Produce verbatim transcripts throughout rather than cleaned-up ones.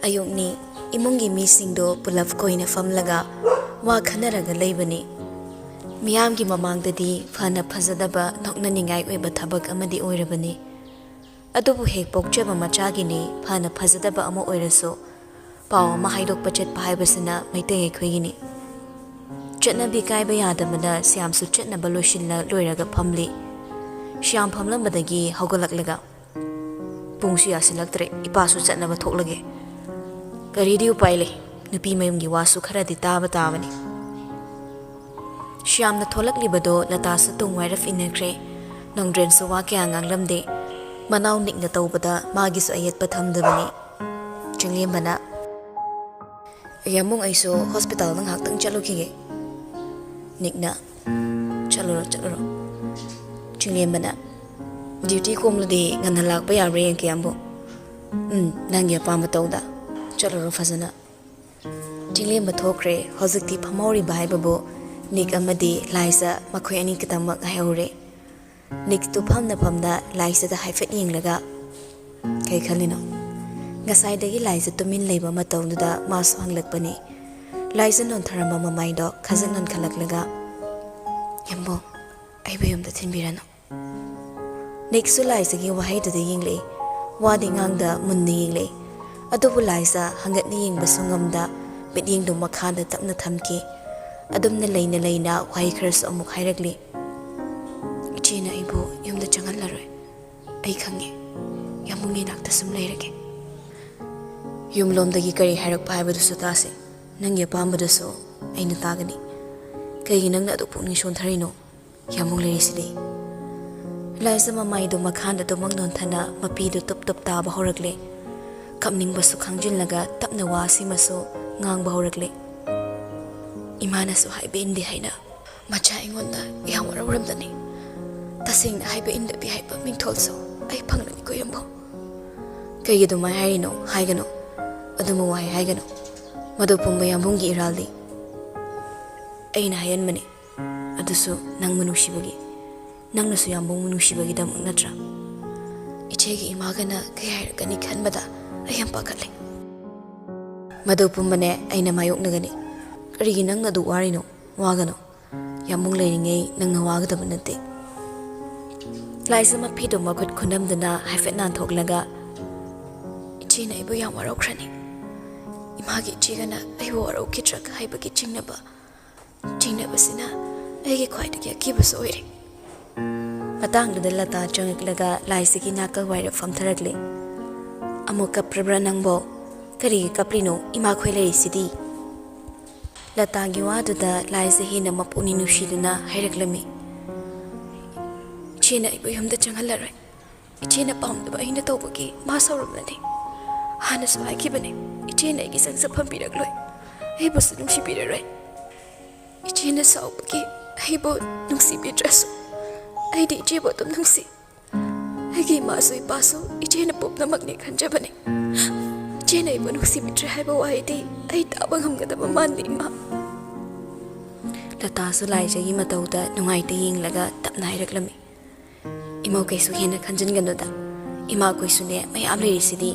ꯑꯌꯨꯛꯅꯤ꯫ ꯏꯃꯨꯡꯒꯤ ꯃꯤꯁꯤꯡꯗꯣ ꯄꯨꯂꯞ ꯀꯣꯏꯅ ꯐꯝꯂꯒ ꯋꯥ ꯈꯟꯅꯔꯒ ꯂꯩꯕꯅꯤ꯫ ꯃꯤꯌꯥꯝꯒꯤ ꯃꯃꯥꯡꯗꯗꯤ ꯐꯅ ꯐꯖꯗꯕ ꯅꯣꯛꯅꯅꯤꯡꯉꯥꯏ ꯑꯣꯏꯕ ꯊꯕꯛ ꯑꯃꯗꯤ ꯑꯣꯏꯔꯕꯅꯤ꯫ ꯑꯗꯨꯕꯨ ꯍꯦꯛ ꯄꯣꯛꯆꯕ ꯃꯆꯥꯒꯤꯅꯤ ꯐꯅ ꯐꯖꯗꯕ ꯑꯃ ꯑꯣꯏꯔꯁꯨ, ꯄꯥꯎ ꯑꯃ ꯍꯥꯏꯗꯣꯛꯄ ꯆꯠꯄ ꯍꯥꯏꯕꯁꯤꯅ ꯃꯩꯇꯩ ꯑꯩꯈꯣꯏꯒꯤꯅꯤ꯫ ꯆꯠꯅꯕꯤ ꯀꯥꯏꯕ ꯌꯥꯗꯕꯅ ꯁ꯭ꯌꯥꯝꯁꯨ ꯆꯠꯅꯕ ꯂꯣꯏꯁꯤꯜꯂ ꯂꯣꯏꯔꯒ ꯐꯝꯂꯤ꯫ ꯁ꯭ꯌꯥꯝ ꯐꯝꯂꯝꯕꯗꯒꯤ ꯍꯧꯒꯠꯂꯛꯂꯒ, "ꯄꯨꯡꯁꯨ ꯌꯥꯁꯤꯜꯂꯛꯇ꯭ꯔꯦ, ꯏꯄꯥꯁꯨ ꯆꯠꯅꯕ ꯊꯣꯛꯂꯒꯦ꯫ ꯀꯔꯤꯗꯤ ꯎꯄꯥꯏ ꯂꯩ, ꯅꯨꯄꯤ ꯃꯌꯨꯝꯒꯤ ꯋꯥꯁꯨ ꯈꯔꯗꯤ ꯇꯥꯕ ꯇꯥꯕꯅꯤ"꯫ ꯁ꯭ꯌꯥꯝꯅ ꯊꯣꯛꯂꯛꯂꯤꯕꯗꯣ ꯂꯇꯥꯁꯨ ꯇꯨꯡ ꯋꯥꯏꯔꯞ ꯏꯟꯅꯈ꯭ꯔꯦ꯫ ꯅꯣꯡꯗ꯭ꯔꯦꯟꯁꯨ ꯋꯥ ꯀꯌꯥ ꯉꯥꯡꯂꯝꯗꯦ꯫ ꯃꯅꯥꯎ ꯅꯤꯛꯅ ꯇꯧꯕꯗ ꯃꯥꯒꯤꯁꯨ ꯑꯌꯦꯠꯄ ꯊꯝꯗꯕꯅꯤ꯫ ꯆꯤꯡꯂꯦꯝꯕꯅ, "ꯌꯥꯝꯕꯨꯡ, ꯑꯩꯁꯨ ꯍꯣꯁꯄꯤꯇꯥꯜꯗ ꯉꯥꯏꯍꯥꯛꯇꯪ ꯆꯠꯂꯨꯈꯤꯒꯦ"꯫ ꯅꯤꯛꯅ, "ꯆꯠꯂꯨꯔꯣ, ꯆꯠꯂꯨꯔꯣ"꯫ ꯆꯤꯡꯂꯦꯝꯕꯅ, "ꯗ꯭ꯌꯨꯇꯤ ꯀꯣꯝꯂꯗꯤ ꯉꯟꯅ ꯂꯥꯛꯄ ꯌꯥꯕ꯭ꯔꯥ ꯌꯦꯡꯒꯦ, ꯌꯥꯝꯕꯨꯡ"꯫ "ꯎꯝ, ꯅꯪꯒꯤ ꯑꯄꯥꯝꯕ ꯇꯧꯗ꯫ ꯆꯠꯂꯨꯔꯣ ꯐꯖꯅ"꯫ ꯆꯤꯡꯂꯦꯝꯕ ꯊꯣꯛꯈ꯭ꯔꯦ꯫ ꯍꯧꯖꯤꯛꯇꯤ ꯐꯝꯍꯧꯔꯤꯕ ꯍꯥꯏꯕꯕꯨ ꯅꯤꯛ ꯑꯃꯗꯤ ꯂꯥꯏꯖ ꯃꯈꯣꯏ ꯑꯅꯤ ꯈꯛꯇꯃꯛ ꯉꯥꯏꯍꯧꯔꯦ꯫ ꯅꯤꯛꯇꯨ ꯐꯝꯅ ꯐꯝꯅ ꯂꯥꯏꯖꯗ ꯍꯥꯏꯐꯦꯠ ꯌꯦꯡꯂꯒ, "ꯀꯩ ꯈꯜꯂꯤꯅꯣ?" ꯉꯁꯥꯏꯗꯒꯤ ꯂꯥꯏꯖ ꯇꯨꯃꯤꯟ ꯂꯩꯕ ꯃꯇꯧꯗꯨꯗ ꯃꯥꯁꯨ ꯍꯪꯂꯛꯄꯅꯤ꯫ ꯂꯥꯏꯖ ꯅꯣꯟꯊꯔꯝꯕ ꯃꯃꯥꯏꯗꯣ ꯈꯖꯤꯛ ꯅꯣꯟꯈꯠꯂꯛꯂꯒ, "ꯌꯥꯝꯕꯨꯡ, ꯑꯩꯕꯨ ꯌꯨꯝꯗ ꯊꯤꯟꯕꯤꯔꯅꯨ"꯫ ꯅꯤꯛꯁꯨ ꯂꯥꯏꯖꯒꯤ ꯋꯥꯍꯩꯗꯨꯗ ꯌꯦꯡꯂꯛꯏ꯫ ꯋꯥꯗꯤ ꯉꯥꯡꯗ ꯃꯨꯟꯅ ꯌꯦꯡꯂꯛꯏ꯫ ꯑꯗꯨꯕꯨ ꯂꯥꯏꯖ ꯍꯪꯒꯠꯅ ꯌꯦꯡꯕꯁꯨ ꯉꯝꯗ ꯃꯤꯠꯌꯦꯡꯗꯨ ꯃꯈꯥꯗ ꯇꯞꯅ ꯊꯝꯈꯤ꯫ ꯑꯗꯨꯝꯅ ꯂꯩꯅ ꯂꯩꯅ ꯋꯥꯍꯩ ꯈꯔꯁꯨ ꯑꯃꯨꯛ ꯍꯥꯏꯔꯛꯂꯤ꯫ "ꯏꯆꯦꯅ ꯑꯩꯕꯨ ꯌꯨꯝꯗ ꯆꯪꯍꯜꯂꯔꯣꯏ꯫ ꯑꯩ ꯈꯪꯉꯦ꯫ ꯌꯥꯝꯕꯨꯡꯒꯤ ꯅꯥꯛꯇ ꯁꯨꯝ ꯂꯩꯔꯒꯦ"꯫ "ꯌꯨꯝꯂꯣꯝꯗꯒꯤ ꯀꯔꯤ ꯍꯥꯏꯔꯛꯄ ꯍꯥꯏꯕꯗꯨꯁꯨ ꯇꯥꯁꯤ꯫ ꯅꯪꯒꯤ ꯑꯄꯥꯝꯕꯗꯨꯁꯨ ꯑꯩꯅ ꯇꯥꯒꯅꯤ꯫ ꯀꯩꯒꯤ ꯅꯪꯅ ꯑꯗꯨꯛ ꯄꯨꯛꯅꯤꯡ ꯁꯣꯟꯊꯔꯤꯅꯣ? ꯌꯥꯝꯕꯨꯡ ꯂꯩꯔꯤꯁꯤꯗꯤ"꯫ ꯂꯥꯏꯖ ꯃꯃꯥꯏꯗꯨ ꯃꯈꯥꯗ ꯇꯨꯃꯛ ꯅꯣꯟꯊꯅ ꯃꯄꯤꯗꯨ ꯇꯨꯞ ꯇꯨꯞ ꯇꯥꯕ ꯍꯧꯔꯛꯂꯦ꯫ ꯀꯞꯅꯤꯡꯕꯁꯨ ꯈꯪꯖꯤꯜꯂꯒ ꯇꯞꯅ ꯋꯥ ꯑꯁꯤꯃꯁꯨ ꯉꯥꯡꯕ ꯍꯧꯔꯛꯂꯦ꯫ "ꯏꯃꯥꯅꯁꯨ ꯍꯥꯏꯕ ꯏꯟꯗꯦ ꯍꯥꯏꯅ ꯃꯆꯥ ꯑꯩꯉꯣꯟꯗ ꯌꯥꯝ ꯋꯥꯔꯧꯔꯝꯗꯅꯤ꯫ ꯇꯁꯦꯡꯅ ꯍꯥꯏꯕ ꯏꯟꯗꯕꯤ ꯍꯥꯏꯕ ꯃꯤꯡꯊꯣꯜꯁꯨ ꯑꯩ ꯐꯪꯂꯅꯤꯀꯣ ꯌꯥꯝꯕꯨꯡ"꯫ "ꯀꯩꯒꯤ ꯑꯗꯨꯃꯥꯏ ꯍꯥꯏꯔꯤꯅꯣ? ꯍꯥꯏꯒꯅꯨ꯫ ꯑꯗꯨꯝꯕ ꯋꯥꯍꯩ ꯍꯥꯏꯒꯅꯨ꯫ ꯃꯗꯨ ꯄꯨꯝꯕ ꯌꯥꯝꯕꯨꯡꯒꯤ ꯏꯔꯥꯜꯗꯤ꯫ ꯑꯩꯅ ꯍꯥꯏꯍꯟꯕꯅꯤ꯫ ꯑꯗꯨꯁꯨ ꯅꯪꯕꯨ ꯅꯨꯡꯁꯤꯕꯒꯤ꯫ ꯅꯪꯅꯁꯨ ꯌꯥꯝꯕꯨꯡꯕꯨ ꯅꯨꯡꯁꯤꯕꯒꯤꯗꯃꯛ ꯅꯠꯇ꯭ꯔꯥ?" "ꯏꯆꯦꯒꯤ ꯏꯃꯥꯒꯅ ꯀꯩ ꯍꯥꯏꯔꯛꯀꯅꯤ ꯈꯟꯕꯗ ꯑꯩ ꯌꯥꯝ ꯄꯥꯈꯠꯂꯦ"꯫ "ꯃꯗꯨ ꯄꯨꯝꯕꯅꯦ ꯑꯩꯅ ꯃꯥꯌꯣꯛꯅꯒꯅꯤ꯫ ꯀꯔꯤꯒꯤ ꯅꯪꯅ ꯑꯗꯨ ꯋꯥꯔꯤꯅꯣ? ꯋꯥꯒꯅꯨ꯫ ꯌꯥꯝꯕꯨꯡ ꯂꯩꯔꯤꯉꯩ ꯅꯪꯅ ꯋꯥꯒꯗꯕ ꯅꯠꯇꯦ꯫" ꯂꯥꯏꯖ ꯃꯐꯤꯗꯣ ꯃꯈꯨꯠ ꯈꯨꯅꯝꯗꯨꯅ ꯍꯥꯏꯐꯦꯠ ꯅꯥꯟꯊꯣꯛꯂꯒ, "ꯏꯆꯦꯅ ꯑꯩꯕꯨ ꯌꯥꯝ ꯋꯥꯔꯧꯈ꯭ꯔꯅꯤ꯫ ꯏꯃꯥꯒꯤ ꯏꯆꯦꯒꯅ ꯑꯩꯕꯨ ꯋꯥꯔꯧꯈꯤꯗ꯭ꯔꯥ ꯍꯥꯏꯕꯒꯤ ꯆꯤꯡꯅꯕ, ꯆꯤꯡꯅꯕꯁꯤꯅ ꯑꯩꯒꯤ ꯈ꯭ꯋꯥꯏꯗꯒꯤ ꯑꯀꯤꯕꯁꯨ ꯑꯣꯏꯔꯦ꯫" ꯃꯇꯥꯡꯗꯨꯗ ꯂꯇꯥ ꯆꯪꯉꯛꯂꯒ ꯂꯥꯏꯖꯒꯤ ꯅꯥꯀꯜ ꯋꯥꯏꯗ ꯐꯝꯊꯔꯛꯂꯦ꯫ "ꯑꯃꯨꯛ ꯀꯞꯄ꯭ꯔꯕ꯭ꯔꯥ ꯅꯪꯕꯣ? ꯀꯔꯤꯒꯤ ꯀꯞꯂꯤꯅꯣ? ꯏꯃꯥꯈꯣꯏ ꯂꯩꯔꯤꯁꯤꯗꯤ꯫" ꯂꯇꯥꯒꯤ ꯋꯥꯗꯨꯗ ꯂꯥꯏꯖ ꯍꯦꯟꯅ ꯃꯄꯨꯛꯅꯤꯡ ꯅꯨꯡꯁꯤꯗꯨꯅ ꯍꯥꯏꯔꯛꯂꯝꯃꯤ, "ꯏꯆꯦꯅ ꯑꯩꯕꯨ ꯌꯨꯝꯗ ꯆꯪꯍꯜꯂꯔꯣꯏ꯫ ꯏꯆꯦꯅ ꯄꯥꯝꯗꯕ ꯑꯩꯅ ꯇꯧꯕꯒꯤ ꯃꯥ ꯁꯥꯎꯔꯝꯂꯅꯤ꯫ ꯍꯥꯟꯅꯁꯨ ꯍꯥꯏꯈꯤꯕꯅꯤ, ꯏꯆꯦꯅ ꯑꯩꯒꯤ ꯆꯪꯖꯐꯝ ꯄꯤꯔꯛꯂꯣꯏ, ꯑꯩꯕꯨꯁꯨ ꯅꯨꯡꯁꯤꯕꯤꯔꯔꯣꯏ꯫ ꯏꯆꯦꯅ ꯁꯥꯎꯕꯒꯤ ꯑꯩꯕꯨ ꯅꯨꯡꯁꯤꯕꯤꯗ꯭ꯔꯁꯨ, ꯑꯩꯗꯤ ꯏꯆꯦꯕꯨ ꯑꯗꯨꯝ ꯅꯨꯡꯁꯤ꯫ ꯑꯩꯒꯤ ꯏꯃꯥꯁꯨ ꯏꯄꯥꯁꯨ ꯏꯆꯦꯅ ꯄꯨꯝꯅꯃꯛꯅꯤ ꯈꯟꯖꯕꯅꯤ꯫ ꯏꯆꯦꯅ ꯑꯩꯕꯨ ꯅꯨꯡꯁꯤꯕꯤꯗ꯭ꯔꯦ ꯍꯥꯏꯕ ꯋꯥꯍꯩꯗꯤ ꯑꯩ ꯇꯥꯕ ꯉꯝꯒꯗꯕ ꯃꯥꯟꯗꯦ, ꯏꯃꯥ꯫" ꯂꯇꯥꯁꯨ ꯂꯥꯏꯖꯒꯤ ꯃꯇꯧꯗ ꯅꯨꯡꯉꯥꯏꯇ ꯌꯦꯡꯂꯒ ꯇꯞꯅ ꯍꯥꯏꯔꯛꯂꯝꯃꯤ, "ꯏꯃꯧ ꯀꯩꯁꯨ ꯍꯦꯟꯅ ꯈꯟꯖꯤꯟꯒꯅꯨꯗ꯫ ꯏꯃꯥꯈꯣꯏꯁꯨꯅꯦ ꯃꯌꯥꯝ ꯂꯩꯔꯤꯁꯤꯗꯤ꯫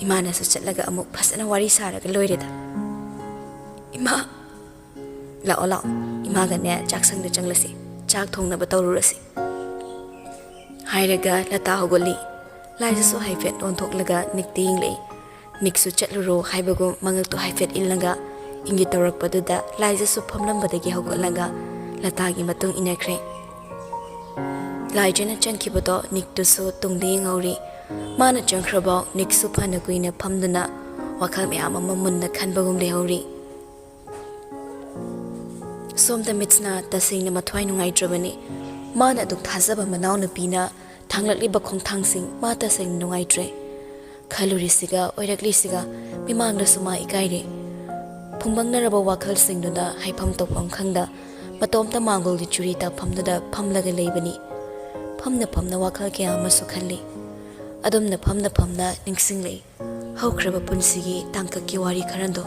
ꯏꯃꯥꯅꯁꯨ ꯆꯠꯂꯒ ꯑꯃꯨꯛ ꯐꯖꯅ ꯋꯥꯔꯤ ꯁꯥꯔꯒ ꯂꯣꯏꯔꯦꯗ꯫" "ꯏꯃꯥ!" "ꯂꯥꯛꯑꯣ, ꯂꯥꯛꯑꯣ, ꯏꯃꯥꯒꯅꯦ ꯆꯥꯛꯁꯪꯗ ꯆꯪꯂꯁꯤ, ꯆꯥꯛ ꯊꯣꯡꯅꯕ ꯇꯧꯔꯨꯔꯁꯤ꯫" ꯍꯥꯏꯔꯒ ꯂꯇꯥ ꯍꯧꯒꯠꯂꯤ꯫ ꯂꯥꯏꯖꯁꯨ ꯍꯥꯏꯐꯦꯠ ꯑꯣꯟꯊꯣꯛꯂꯒ ꯅꯤꯛꯇ ꯌꯦꯡꯂꯛꯏ꯫ ꯅꯤꯛꯁꯨ ꯆꯠꯂꯨꯔꯣ ꯍꯥꯏꯕꯒꯨꯝ ꯃꯉꯛꯇꯣ ꯍꯥꯏꯐꯦꯠ ꯏꯜꯂꯒ ꯏꯪꯒꯤꯠ ꯇꯧꯔꯛꯄꯗꯨꯗ ꯂꯥꯏꯖꯁꯨ ꯐꯝꯂꯝꯕꯗꯒꯤ ꯍꯧꯒꯠꯂꯒ ꯂꯇꯥꯒꯤ ꯃꯇꯨꯡ ꯏꯟꯅꯈ꯭ꯔꯦ꯫ ꯂꯥꯏꯖꯅ ꯆꯪꯈꯤꯕꯗꯣ ꯅꯤꯛꯇꯨꯁꯨ ꯇꯨꯡꯗ ꯌꯦꯡꯍꯧꯔꯤ꯫ ꯃꯥꯅ ꯆꯪꯈ꯭ꯔꯕꯥꯎ ꯅꯤꯛꯁꯨ ꯐꯅ ꯀꯨꯏꯅ ꯐꯝꯗꯨꯅ ꯋꯥꯈꯜ ꯃꯌꯥꯝ ꯑꯃ ꯃꯨꯟꯅ ꯈꯟꯕꯒꯨꯝ ꯂꯩꯍꯧꯔꯤ꯫ ꯁꯣꯝꯗ ꯃꯤꯠꯁꯅ ꯇꯁꯦꯡꯅ ꯃꯊ꯭ꯋꯥꯏ ꯅꯨꯡꯉꯥꯏꯇ꯭ꯔꯕꯅꯤ꯫ ꯃꯥꯅ ꯑꯗꯨꯛ ꯊꯥꯖꯕ ꯃꯅꯥꯎꯅꯨꯄꯤꯅ ꯊꯥꯡꯂꯛꯂꯤꯕ ꯈꯣꯡꯊꯥꯡꯁꯤꯡ ꯃꯥ ꯇꯁꯦꯡꯅ ꯅꯨꯡꯉꯥꯏꯇ꯭ꯔꯦ꯫ ꯈꯜꯂꯨꯔꯤꯁꯤꯒ ꯑꯣꯏꯔꯛꯂꯤꯁꯤꯒ ꯃꯤꯃꯥꯡꯗꯁꯨ ꯃꯥ ꯏꯀꯥꯏꯔꯦ꯫ ꯐꯨꯡꯕꯪꯅꯔꯕ ꯋꯥꯈꯜꯁꯤꯡꯗꯨꯗ ꯍꯥꯏꯐꯝ ꯇꯧꯐꯝ ꯈꯪꯗ ꯃꯇꯣꯝꯇ ꯃꯥꯡꯒꯣꯜꯒꯤ ꯆꯨꯔꯤ ꯇꯥꯐꯝꯗꯨꯗ ꯐꯝꯂꯒ ꯂꯩꯕꯅꯤ꯫ ꯐꯝꯅ ꯐꯝꯅ ꯋꯥꯈꯜ ꯀꯌꯥ ꯑꯃꯁꯨ ꯈꯜꯂꯤ꯫ ꯑꯗꯨꯝꯅ ꯐꯝꯅ ꯐꯝꯅ ꯅꯤꯡꯁꯤꯡꯂꯛꯏ ꯍꯧꯈ꯭ꯔꯕ ꯄꯨꯟꯁꯤꯒꯤ ꯇꯥꯡꯀꯛꯀꯤ ꯋꯥꯔꯤ ꯈꯔꯗꯣ꯫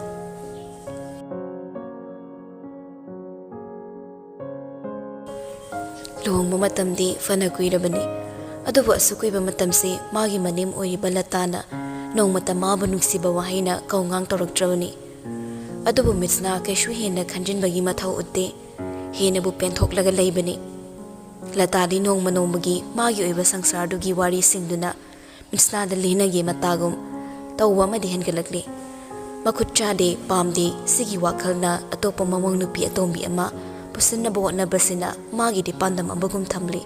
ꯂꯨꯍꯣꯡꯕ ꯃꯇꯝꯗꯤ ꯐꯅ ꯀꯨꯏꯔꯕꯅꯤ, ꯑꯗꯨꯕꯨ ꯑꯁꯨꯛ ꯀꯨꯏꯕ ꯃꯇꯝꯁꯤ ꯃꯥꯒꯤ ꯃꯅꯦꯝ ꯑꯣꯏꯔꯤꯕ ꯂꯇꯥꯅ ꯅꯣꯡꯃꯇ ꯃꯥꯕꯨ ꯅꯨꯡꯁꯤꯕ ꯋꯥꯍꯩꯅ ꯀꯧꯉꯥꯡ ꯇꯧꯔꯛꯇ꯭ꯔꯕꯅꯤ꯫ ꯑꯗꯨꯕꯨ ꯃꯤꯠꯁꯅꯥ ꯀꯩꯁꯨ ꯍꯦꯟꯅ ꯈꯟꯖꯤꯟꯕꯒꯤ ꯃꯊꯧ ꯎꯠꯇꯦ꯫ ꯍꯦꯟꯅꯕꯨ ꯄꯦꯟꯊꯣꯛꯂꯒ ꯂꯩꯕꯅꯤ꯫ ꯂꯇꯥꯗꯤ ꯅꯣꯡꯃ ꯅꯣꯡꯃꯒꯤ ꯃꯥꯒꯤ ꯑꯣꯏꯕ ꯁꯪꯁꯥꯔꯗꯨꯒꯤ ꯋꯥꯔꯤ ꯁꯤꯡꯗꯨꯅ ꯃꯤꯠꯁꯅꯥꯗ ꯂꯤꯅꯒꯦ ꯃꯇꯥꯒꯨꯝ ꯇꯧꯕ ꯑꯃꯗꯤ ꯍꯦꯟꯒꯠꯂꯛꯂꯤ꯫ ꯃꯈꯨꯠ ꯆꯥꯗꯦ, ꯄꯥꯝꯗꯦ, ꯁꯤꯒꯤ ꯋꯥꯈꯜꯅ ꯑꯇꯣꯞꯄ ꯃꯑꯣꯡ ꯅꯨꯄꯤ ꯑꯇꯣꯝꯕꯤ ꯑꯃ ꯄꯨꯁꯤꯟꯅꯕ ꯍꯣꯠꯅꯕꯁꯤꯅ ꯃꯥꯒꯤꯗꯤ ꯄꯥꯟꯗꯝ ꯑꯃꯒꯨꯝ ꯊꯝꯂꯤ꯫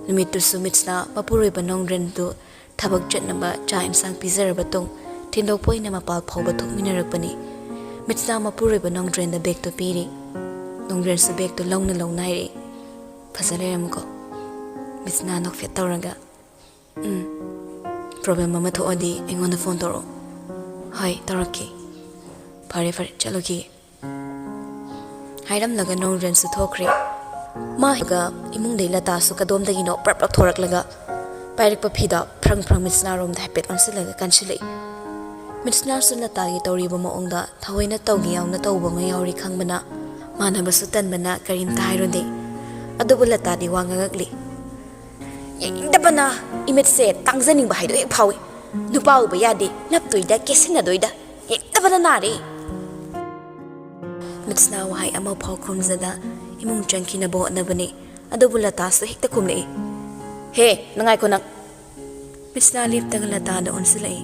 ꯅꯨꯃꯤꯠꯇꯨꯁꯨ ꯃꯤꯠꯁꯅꯥ ꯃꯄꯨꯔꯣꯏꯕ ꯅꯣꯡꯗ꯭ꯔꯦꯟꯗꯨ ꯊꯕꯛ ꯆꯠꯅꯕ ꯆꯥꯛ ꯏꯟꯁꯥꯡ ꯄꯤꯖꯔꯕ ꯇꯨꯡ ꯊꯤꯟꯗꯣꯛꯄ ꯑꯣꯏꯅ ꯃꯄꯥꯜ ꯐꯥꯎꯕ ꯊꯣꯛꯃꯤꯟꯅꯔꯛꯄꯅꯤ꯫ ꯃꯤꯠꯁꯅꯥ ꯃꯄꯨꯔꯣꯏꯕ ꯅꯣꯡꯗ꯭ꯔꯦꯟꯗ ꯕꯦꯒꯇꯨ ꯄꯤꯔꯤ꯫ ꯅꯣꯡꯗ꯭ꯔꯦꯟꯁꯨ ꯕꯦꯒꯇꯨ ꯂꯧꯅ ꯂꯧꯅ ꯍꯥꯏꯔꯛꯏ, "ꯐꯖ ꯂꯩꯔꯝꯃꯨꯀꯣ?" ꯃꯤꯠꯁꯅꯥ ꯅꯣꯛꯐꯦꯠ ꯇꯧꯔꯒ, "ꯎꯝ, ꯄ꯭ꯔꯣꯕ꯭ꯂꯦꯝ ꯑꯃ ꯊꯣꯛꯑꯗꯤ ꯑꯩꯉꯣꯟꯗ ꯐꯣꯟ ꯇꯧꯔꯛꯑꯣ꯫" "ꯍꯣꯏ, ꯇꯧꯔꯛꯀꯦ꯫" "ꯐꯔꯦ, ꯐꯔꯦ, ꯆꯠꯂꯨꯈꯤꯒꯦ꯫" ꯍꯥꯏꯔꯝꯂꯒ ꯅꯣꯡꯗ꯭ꯔꯦꯟꯁꯨ ꯊꯣꯛꯈ꯭ꯔꯦ꯫ ꯃꯥꯒ ꯏꯃꯨꯡꯗꯩ ꯂꯇꯥꯁꯨ ꯀꯗꯣꯝꯗꯒꯤꯅꯣ ꯄ꯭ꯔꯞ ꯄ꯭ꯔꯞ ꯊꯣꯔꯛꯂꯒ ꯄꯥꯏꯔꯛꯄ ꯐꯤꯗꯣ ꯐ꯭ꯔꯪ ꯐ꯭ꯔꯪ ꯃꯤꯠꯁꯅꯥꯔꯣꯝꯗ ꯍꯥꯏꯐꯦꯠ ꯑꯣꯟꯁꯤꯜꯂꯒ ꯀꯟꯁꯤꯜꯂꯛꯏ꯫ ꯃꯤꯠꯁꯅꯥꯁꯨ ꯂꯇꯥꯒꯤ ꯇꯧꯔꯤꯕ ꯃꯑꯣꯡꯗ ꯊꯑꯣꯏꯅ ꯇꯧꯒꯦ ꯌꯥꯎꯅ ꯇꯧꯕ ꯑꯃ ꯌꯥꯎꯔꯤ ꯈꯪꯕꯅ ꯃꯥꯟꯅꯕꯁꯨ ꯇꯟꯕꯅ ꯀꯔꯤꯝꯇ ꯍꯥꯏꯔꯨꯗꯦ꯫ ꯑꯗꯨꯕꯨ ꯂꯇꯥꯗꯤ ꯋꯥ ꯉꯥꯡꯉꯛꯂꯤ꯫ "ꯌꯦꯡꯅꯤꯡꯗꯕꯅ ꯏꯃꯤꯠꯁꯦ ꯇꯥꯡꯖꯅꯤꯡꯕ ꯍꯥꯏꯗꯣ ꯍꯦꯛ ꯐꯥꯎꯏ꯫ ꯅꯨꯄꯥ ꯎꯕ ꯌꯥꯗꯦ, ꯅꯞꯇꯣꯏꯗ, ꯀꯦꯁꯤꯟꯅꯗꯣꯏꯗ, ꯌꯦꯡꯅꯤꯡꯗꯕꯅ ꯅꯥꯔꯦ꯫" ꯃꯤꯠꯁꯅꯥ ꯋꯥꯍꯩ ꯑꯃꯐꯥꯎ ꯈꯨꯝꯖꯗ ꯏꯃꯨꯡ ꯆꯪꯈꯤꯅꯕ ꯍꯣꯠꯅꯕꯅꯤ꯫ ꯑꯗꯨꯕꯨ ꯂꯇꯥꯁꯨ ꯍꯦꯛꯇ ꯈꯨꯝꯂꯛꯏ꯫ "ꯍꯦ, ꯅꯪ ꯉꯥꯏꯈꯣ ꯅꯪ!" ꯃꯤꯠꯁꯅꯥ ꯂꯦꯞꯇꯒ ꯂꯇꯥꯗ ꯑꯣꯟꯁꯤꯜꯂꯛꯏ꯫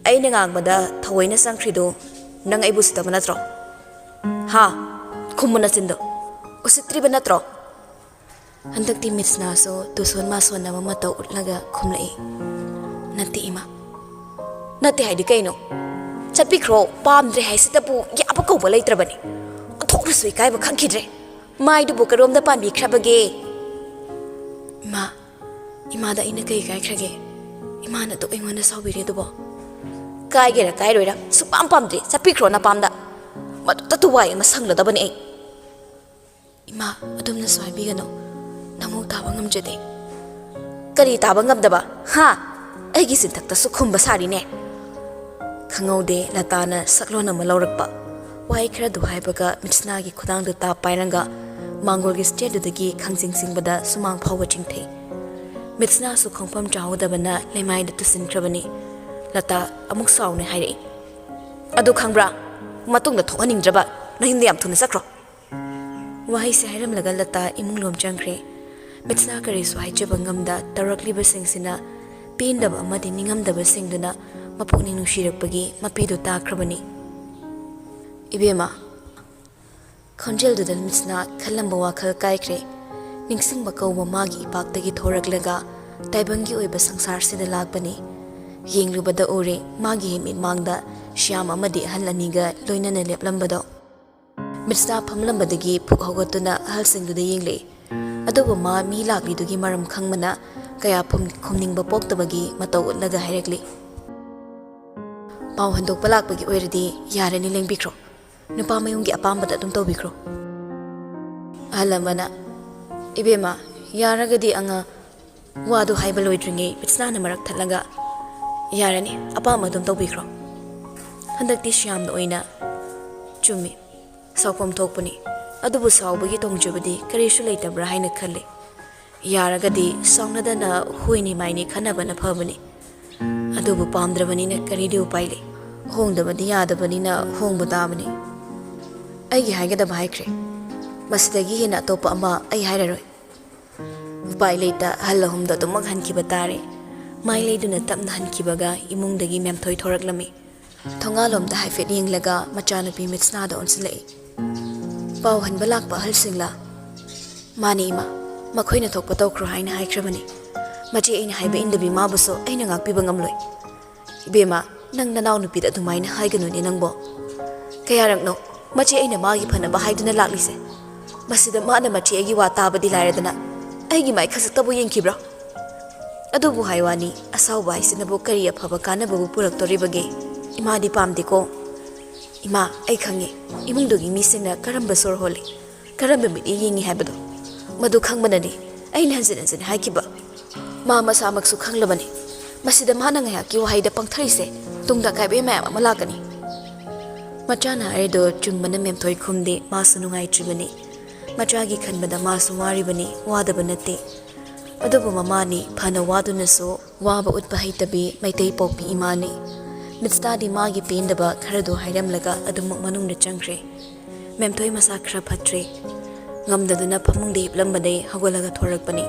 "ꯑꯩꯅ ꯉꯥꯡꯕꯗ ꯊꯑꯣꯏꯅ ꯆꯪꯈ꯭ꯔꯤꯗꯨ ꯅꯪ ꯑꯩꯕꯨ ꯎꯁꯤꯠꯇꯕ ꯅꯠꯇ꯭ꯔꯣ? ꯍꯥ? ꯈꯨꯝꯃꯨ ꯅꯆꯤꯟꯗꯣ꯫ ꯎꯁꯤꯠꯇ꯭ꯔꯤꯕ ꯅꯠꯇ꯭ꯔꯣ?" ꯍꯟꯗꯛꯇꯤ ꯃꯤꯠꯁꯅꯥꯁꯨ ꯇꯨꯁꯣꯟ ꯃꯥꯁꯣꯟꯅꯕ ꯃꯇꯧ ꯎꯠꯂꯒ ꯈꯨꯝꯂꯛꯏ꯫ "ꯅꯠꯇꯦ ꯏꯃꯥ꯫" "ꯅꯠꯇꯦ ꯍꯥꯏꯗꯤ ꯀꯩꯅꯣ? ꯆꯠꯄꯤꯈ꯭ꯔꯣ, ꯄꯥꯝꯗ꯭ꯔꯦ ꯍꯥꯏꯁꯤꯗꯕꯨ ꯌꯥꯕ ꯀꯧꯕ ꯂꯩꯇ꯭ꯔꯕꯅꯤ꯫ ꯑꯣꯟꯊꯣꯛꯅꯁꯨ ꯏꯀꯥꯏꯕ ꯈꯪꯈꯤꯗ꯭ꯔꯦ꯫ ꯃꯥꯏꯗꯨꯕꯨ ꯀꯔꯣꯝꯗ ꯄꯥꯟꯕꯤꯈ꯭ꯔꯕꯒꯦ?" "ꯏꯃꯥ, ꯏꯃꯥꯗ ꯑꯩꯅ ꯀꯩ ꯀꯥꯏꯈ꯭ꯔꯒꯦ? ꯏꯃꯥꯅ ꯑꯗꯨꯛ ꯑꯩꯉꯣꯟꯗ ꯁꯥꯎꯕꯤꯔꯦ ꯑꯗꯨꯕꯣ?" "ꯀꯥꯏꯒꯦꯔꯥ ꯀꯥꯏꯔꯣꯏꯔꯥ ꯁꯨꯛꯄꯥꯝ ꯄꯥꯝꯗ꯭ꯔꯦ, ꯆꯠꯄꯤꯈ꯭ꯔꯣ ꯅꯄꯥꯝꯗ꯫ ꯃꯗꯨꯗ ꯋꯥꯏ ꯑꯃ ꯁꯪꯂꯗꯕꯅꯦ ꯑꯩ꯫" "ꯏꯃꯥ, ꯑꯗꯨꯝꯅꯁꯨ ꯍꯥꯏꯕꯤꯒꯅꯨ꯫ ꯅꯃꯧ ꯇꯥꯕ ꯉꯝꯖꯗꯦ꯫" "ꯀꯔꯤ ꯇꯥꯕ ꯉꯝꯗꯕ? ꯍꯥ? ꯑꯩꯒꯤ ꯆꯤꯟꯊꯛꯇꯁꯨ ꯈꯨꯝꯕ ꯁꯥꯔꯤꯅꯦ?" ꯈꯪꯍꯧꯗꯦ ꯂꯇꯥꯅ ꯁꯛꯂꯣꯟ ꯑꯃ ꯂꯧꯔꯛꯄ꯫ ꯋꯥꯍꯩ ꯈꯔꯗꯨ ꯍꯥꯏꯕꯒ ꯃꯤꯠꯁꯅꯥꯒꯤ ꯈꯨꯗꯥꯡꯗꯨ ꯇꯥꯞ ꯄꯥꯏꯔꯒ ꯃꯥꯡꯒꯣꯜꯒꯤ ꯁ꯭ꯇꯦꯌꯔꯗꯨꯗꯒꯤ ꯈꯪꯆꯤꯡ ꯆꯤꯡꯕꯗ ꯁꯨꯃꯥꯡ ꯐꯥꯎꯕ ꯆꯤꯡꯊꯩ꯫ ꯃꯤꯠꯁꯅꯥꯁꯨ ꯈꯪꯐꯝ ꯆꯥꯍꯧꯗꯕꯅ ꯂꯩꯃꯥꯏꯗ ꯇꯨꯁꯤꯟꯈ꯭ꯔꯕꯅꯤ꯫ ꯂꯇꯥ ꯑꯃꯨꯛ ꯁꯥꯎꯅ ꯍꯥꯏꯔꯛꯏ, "ꯑꯗꯨ ꯈꯪꯕ꯭ꯔꯥ? ꯃꯇꯨꯡꯗ ꯊꯣꯛꯍꯟꯅꯤꯡꯗ꯭ꯔꯕ ꯅꯌꯨꯝꯗ ꯌꯥꯝ ꯊꯨꯅ ꯆꯠꯈ꯭ꯔꯣ!" ꯋꯥꯍꯩꯁꯦ ꯍꯥꯏꯔꯝꯂꯒ ꯂꯇꯥ ꯏꯃꯨꯡꯂꯣꯝ ꯆꯪꯈ꯭ꯔꯦ꯫ ꯃꯤꯠꯁꯅꯥ ꯀꯔꯤꯁꯨ ꯍꯥꯏꯖꯕ ꯉꯝꯗ ꯇꯧꯔꯛꯂꯤꯕꯁꯤꯡꯁꯤꯅ ꯄꯦꯟꯗꯕ ꯑꯃꯗꯤ ꯅꯤꯡꯉꯝꯗꯕ ꯁꯤꯡꯗꯨꯅ ꯃꯄꯨꯛꯅꯤꯡ ꯅꯨꯡꯁꯤꯔꯛꯄꯒꯤ ꯃꯄꯤꯗꯨ ꯇꯥꯈ꯭ꯔꯕꯅꯤ꯫ "ꯏꯕꯦꯝꯃ!" ꯈꯣꯟꯖꯦꯜꯗꯨꯗ ꯃꯤꯠꯁꯅꯥ ꯈꯜꯂꯝꯕ ꯋꯥꯈꯜ ꯀꯥꯏꯈ꯭ꯔꯦ꯫ ꯅꯤꯡꯁꯤꯡꯕ ꯀꯧꯕ ꯃꯥꯒꯤ ꯏꯄꯥꯛꯇꯒꯤ ꯊꯣꯔꯛꯂꯒ ꯇꯥꯏꯕꯪꯒꯤ ꯑꯣꯏꯕ ꯁꯪꯁꯥꯔꯁꯤꯗ ꯂꯥꯛꯄꯅꯤ꯫ ꯌꯦꯡꯂꯨꯕꯗ ꯎꯔꯦ ꯃꯥꯒꯤ ꯃꯤꯠꯃꯥꯡꯗ ꯁ꯭ꯌꯥꯝ ꯑꯃꯗꯤ ꯑꯍꯜ ꯑꯅꯤꯒ ꯂꯣꯏꯅꯅ ꯂꯦꯞꯂꯝꯕꯗꯣ꯫ ꯃꯤꯠꯁꯅꯥ ꯐꯝꯂꯝꯕꯗꯒꯤ ꯐꯨꯛ ꯍꯧꯒꯠꯇꯨꯅ ꯑꯍꯜꯁꯤꯡꯗꯨꯗ ꯌꯦꯡꯂꯛꯏ꯫ ꯑꯗꯨꯕꯨ ꯃꯥ ꯃꯤ ꯂꯥꯛꯂꯤꯗꯨꯒꯤ ꯃꯔꯝ ꯈꯪꯕꯅ ꯀꯌꯥ ꯐꯨꯝ-, ꯈꯨꯝꯅꯤꯡꯕ ꯄꯣꯛꯇꯕꯒꯤ ꯃꯇꯧ ꯎꯠꯂꯒ ꯍꯥꯏꯔꯛꯂꯤ꯫ "ꯄꯥꯎ ꯍꯟꯗꯣꯛꯄ ꯂꯥꯛꯄꯒꯤ ꯑꯣꯏꯔꯗꯤ ꯌꯥꯔꯅꯤ, ꯂꯦꯡꯕꯤꯈ꯭ꯔꯣ꯫ ꯅꯨꯄꯥ ꯃꯌꯨꯝꯒꯤ ꯑꯄꯥꯝꯕꯗ ꯑꯗꯨꯝ ꯇꯧꯕꯤꯈ꯭ꯔꯣ꯫" ꯑꯍꯜ ꯑꯃꯅ, "ꯏꯕꯦꯝꯃ, ꯌꯥꯔꯒꯗꯤ ꯑꯉꯥꯡ ꯋꯥꯗꯨ ꯍꯥꯏꯕ ꯂꯣꯏꯗ꯭ꯔꯤꯉꯩ ꯃꯤꯠꯁꯅꯥꯅ ꯃꯔꯛ ꯊꯠꯂꯒ, "ꯌꯥꯔꯅꯤ, ꯑꯄꯥꯝꯕ ꯑꯗꯨꯝ ꯇꯧꯕꯤꯈ꯭ꯔꯣ꯫" ꯍꯟꯗꯛꯇꯤ ꯁ꯭ꯌꯥꯝꯅ ꯑꯣꯏꯅ, "ꯆꯨꯝꯃꯤ, ꯁꯥꯎꯐꯝ ꯊꯣꯛꯄꯅꯤ, ꯑꯗꯨꯕꯨ ꯁꯥꯎꯕꯒꯤ ꯇꯣꯡꯖꯕꯗꯤ ꯀꯔꯤꯁꯨ ꯂꯩꯇꯕ꯭ꯔꯥ ꯍꯥꯏꯅ ꯈꯜꯂꯤ꯫ ꯌꯥꯔꯒꯗꯤ ꯁꯥꯎꯅꯗꯅ ꯍꯣꯏꯅꯤ ꯃꯥꯏꯅꯤ ꯈꯟꯅꯕꯅ ꯐꯕꯅꯤ꯫ ꯑꯗꯨꯕꯨ ꯄꯥꯝꯗ꯭ꯔꯕꯅꯤꯅ ꯀꯔꯤꯗꯤ ꯎꯄꯥꯏ ꯂꯩ? ꯍꯣꯡꯗꯕꯗꯤ ꯌꯥꯗꯕꯅꯤꯅ ꯍꯣꯡꯕ ꯇꯥꯕꯅꯤ꯫ ꯑꯩꯒꯤ ꯍꯥꯏꯒꯗꯕ ꯍꯥꯏꯈ꯭ꯔꯦ꯫ ꯃꯁꯤꯗꯒꯤ ꯍꯦꯟꯅ ꯑꯇꯣꯞꯄ ꯑꯃ ꯑꯩ ꯍꯥꯏꯔꯔꯣꯏ꯫" ꯎꯄꯥꯏ ꯂꯩꯇ ꯑꯍꯜ ꯑꯍꯨꯝꯗꯣ ꯑꯗꯨꯃꯛ ꯍꯟꯈꯤꯕ ꯇꯥꯔꯦ꯫ ꯃꯥꯏ ꯂꯩꯗꯨꯅ ꯇꯞꯅ ꯍꯟꯈꯤꯕꯒ ꯏꯃꯨꯡꯗꯒꯤ ꯃꯦꯝꯊꯣꯏ ꯊꯣꯔꯛꯂꯝꯃꯤ꯫ ꯊꯣꯡꯒꯥꯜꯂꯣꯝꯗ ꯍꯥꯏꯐꯦꯠ ꯌꯦꯡꯂꯒ ꯃꯆꯥꯅꯨꯄꯤ ꯃꯤꯠꯁꯅꯥꯗ ꯑꯣꯟꯁꯤꯜꯂꯛꯏ꯫ "ꯄꯥꯎ ꯍꯟꯕ ꯂꯥꯛꯄ ꯑꯍꯜꯁꯤꯡꯂꯥ?" "ꯃꯥꯅꯤ ꯏꯃꯥ, ꯃꯈꯣꯏꯅ ꯊꯣꯛꯄ ꯇꯧꯈ꯭ꯔꯣ ꯍꯥꯏꯅ ꯍꯥꯏꯈ꯭ꯔꯕꯅꯤ꯫ ꯃꯆꯦ ꯑꯩꯅ ꯍꯥꯏꯕ ꯏꯟꯗꯕꯤ ꯃꯥꯕꯨꯁꯨ ꯑꯩꯅ ꯉꯥꯛꯄꯤꯕ ꯉꯝꯂꯣꯏ꯫" "ꯏꯕꯦꯝꯃ, ꯅꯪ ꯅꯅꯥꯎ ꯅꯨꯄꯤꯗ ꯑꯗꯨꯃꯥꯏꯅ ꯍꯥꯏꯒꯅꯨꯅꯦ ꯅꯪꯕꯣ꯫ ꯀꯌꯥꯔꯛꯅꯣ ꯃꯆꯦ ꯑꯩꯅ ꯃꯥꯒꯤ ꯐꯅꯕ ꯍꯥꯏꯗꯨꯅ ꯂꯥꯛꯂꯤꯁꯦ? ꯃꯁꯤꯗ ꯃꯥꯅ ꯃꯆꯦ ꯑꯩꯒꯤ ꯋꯥ ꯇꯥꯕꯗꯤ ꯂꯥꯏꯔꯗꯅ ꯑꯩꯒꯤ ꯃꯥꯏ ꯈꯖꯤꯛꯇꯕꯨ ꯌꯦꯡꯈꯤꯕ꯭ꯔꯣ? ꯑꯗꯨꯕꯨ ꯍꯥꯏ ꯋꯥꯅꯤ, ꯑꯁꯥꯎꯕ ꯍꯥꯏꯁꯤꯅꯕꯨ ꯀꯔꯤ ꯑꯐꯕ ꯀꯥꯟꯅꯕꯕꯨ ꯄꯨꯔꯛꯇꯣꯔꯤꯕꯒꯦ? ꯏꯃꯥꯗꯤ ꯄꯥꯝꯗꯦꯀꯣ꯫ ꯏꯃꯥ, ꯑꯩ ꯈꯪꯉꯦ ꯏꯃꯨꯡꯗꯨꯒꯤ ꯃꯤꯁꯤꯡꯅ ꯀꯔꯝꯕ ꯁꯣꯔ ꯍꯣꯜꯂꯤ, ꯀꯔꯝꯕ ꯃꯤꯠꯌꯦꯡ ꯌꯦꯡꯉꯤ ꯍꯥꯏꯕꯗꯣ꯫ ꯃꯗꯨ ꯈꯪꯕꯅꯅꯤ ꯑꯩꯅ ꯍꯟꯖꯤꯟ ꯍꯟꯖꯤꯟ ꯍꯥꯏꯈꯤꯕ꯫ ꯃꯥ ꯃꯁꯥꯃꯛꯁꯨ ꯈꯪꯂꯕꯅꯤ꯫ ꯃꯁꯤꯗ ꯃꯥꯅ ꯉꯥꯏꯍꯥꯛꯀꯤ ꯋꯥꯍꯩꯗ ꯄꯪꯊꯔꯤꯁꯦ ꯇꯨꯡꯗ ꯑꯀꯥꯏꯕ ꯃꯌꯥꯝ ꯑꯃ ꯂꯥꯛꯀꯅꯤ꯫" ꯃꯆꯥꯅ ꯍꯥꯏꯔꯤꯗꯣ ꯆꯨꯝꯕꯅ ꯃꯦꯝꯊꯣꯏ ꯈꯨꯝꯗꯦ, ꯃꯥꯁꯨ ꯅꯨꯡꯉꯥꯏꯇ꯭ꯔꯤꯕꯅꯤ꯫ ꯃꯆꯥꯒꯤ ꯈꯟꯕꯗ ꯃꯥꯁꯨ ꯋꯥꯔꯤꯕꯅꯤ, ꯋꯥꯗꯕ ꯅꯠꯇꯦ꯫ ꯑꯗꯨꯕꯨ ꯃꯃꯥꯅꯤ ꯐꯅ ꯋꯥꯗꯨꯅꯁꯨ ꯋꯥꯕ ꯎꯠꯄ ꯍꯩꯇꯕꯤ ꯃꯩꯇꯩ ꯄꯣꯛꯄꯤ ꯏꯃꯥꯅꯤ꯫ ꯃꯤꯠꯁꯇꯥꯗꯤ ꯃꯥꯒꯤ ꯄꯦꯟꯗꯕ ꯈꯔꯗꯨ ꯍꯥꯏꯔꯝꯂꯒ ꯑꯗꯨꯃꯛ ꯃꯅꯨꯡꯗ ꯆꯪꯈ꯭ꯔꯦ꯫ ꯃꯦꯝꯊꯣꯏ ꯃꯁꯥ ꯈꯔ ꯐꯠꯇ꯭ꯔꯦ꯫ ꯉꯝꯗꯗꯨꯅ ꯐꯃꯨꯡꯗ ꯍꯤꯞꯂꯝꯕꯗꯩ ꯍꯧꯒꯠꯂꯒ ꯊꯣꯔꯛꯄꯅꯤ꯫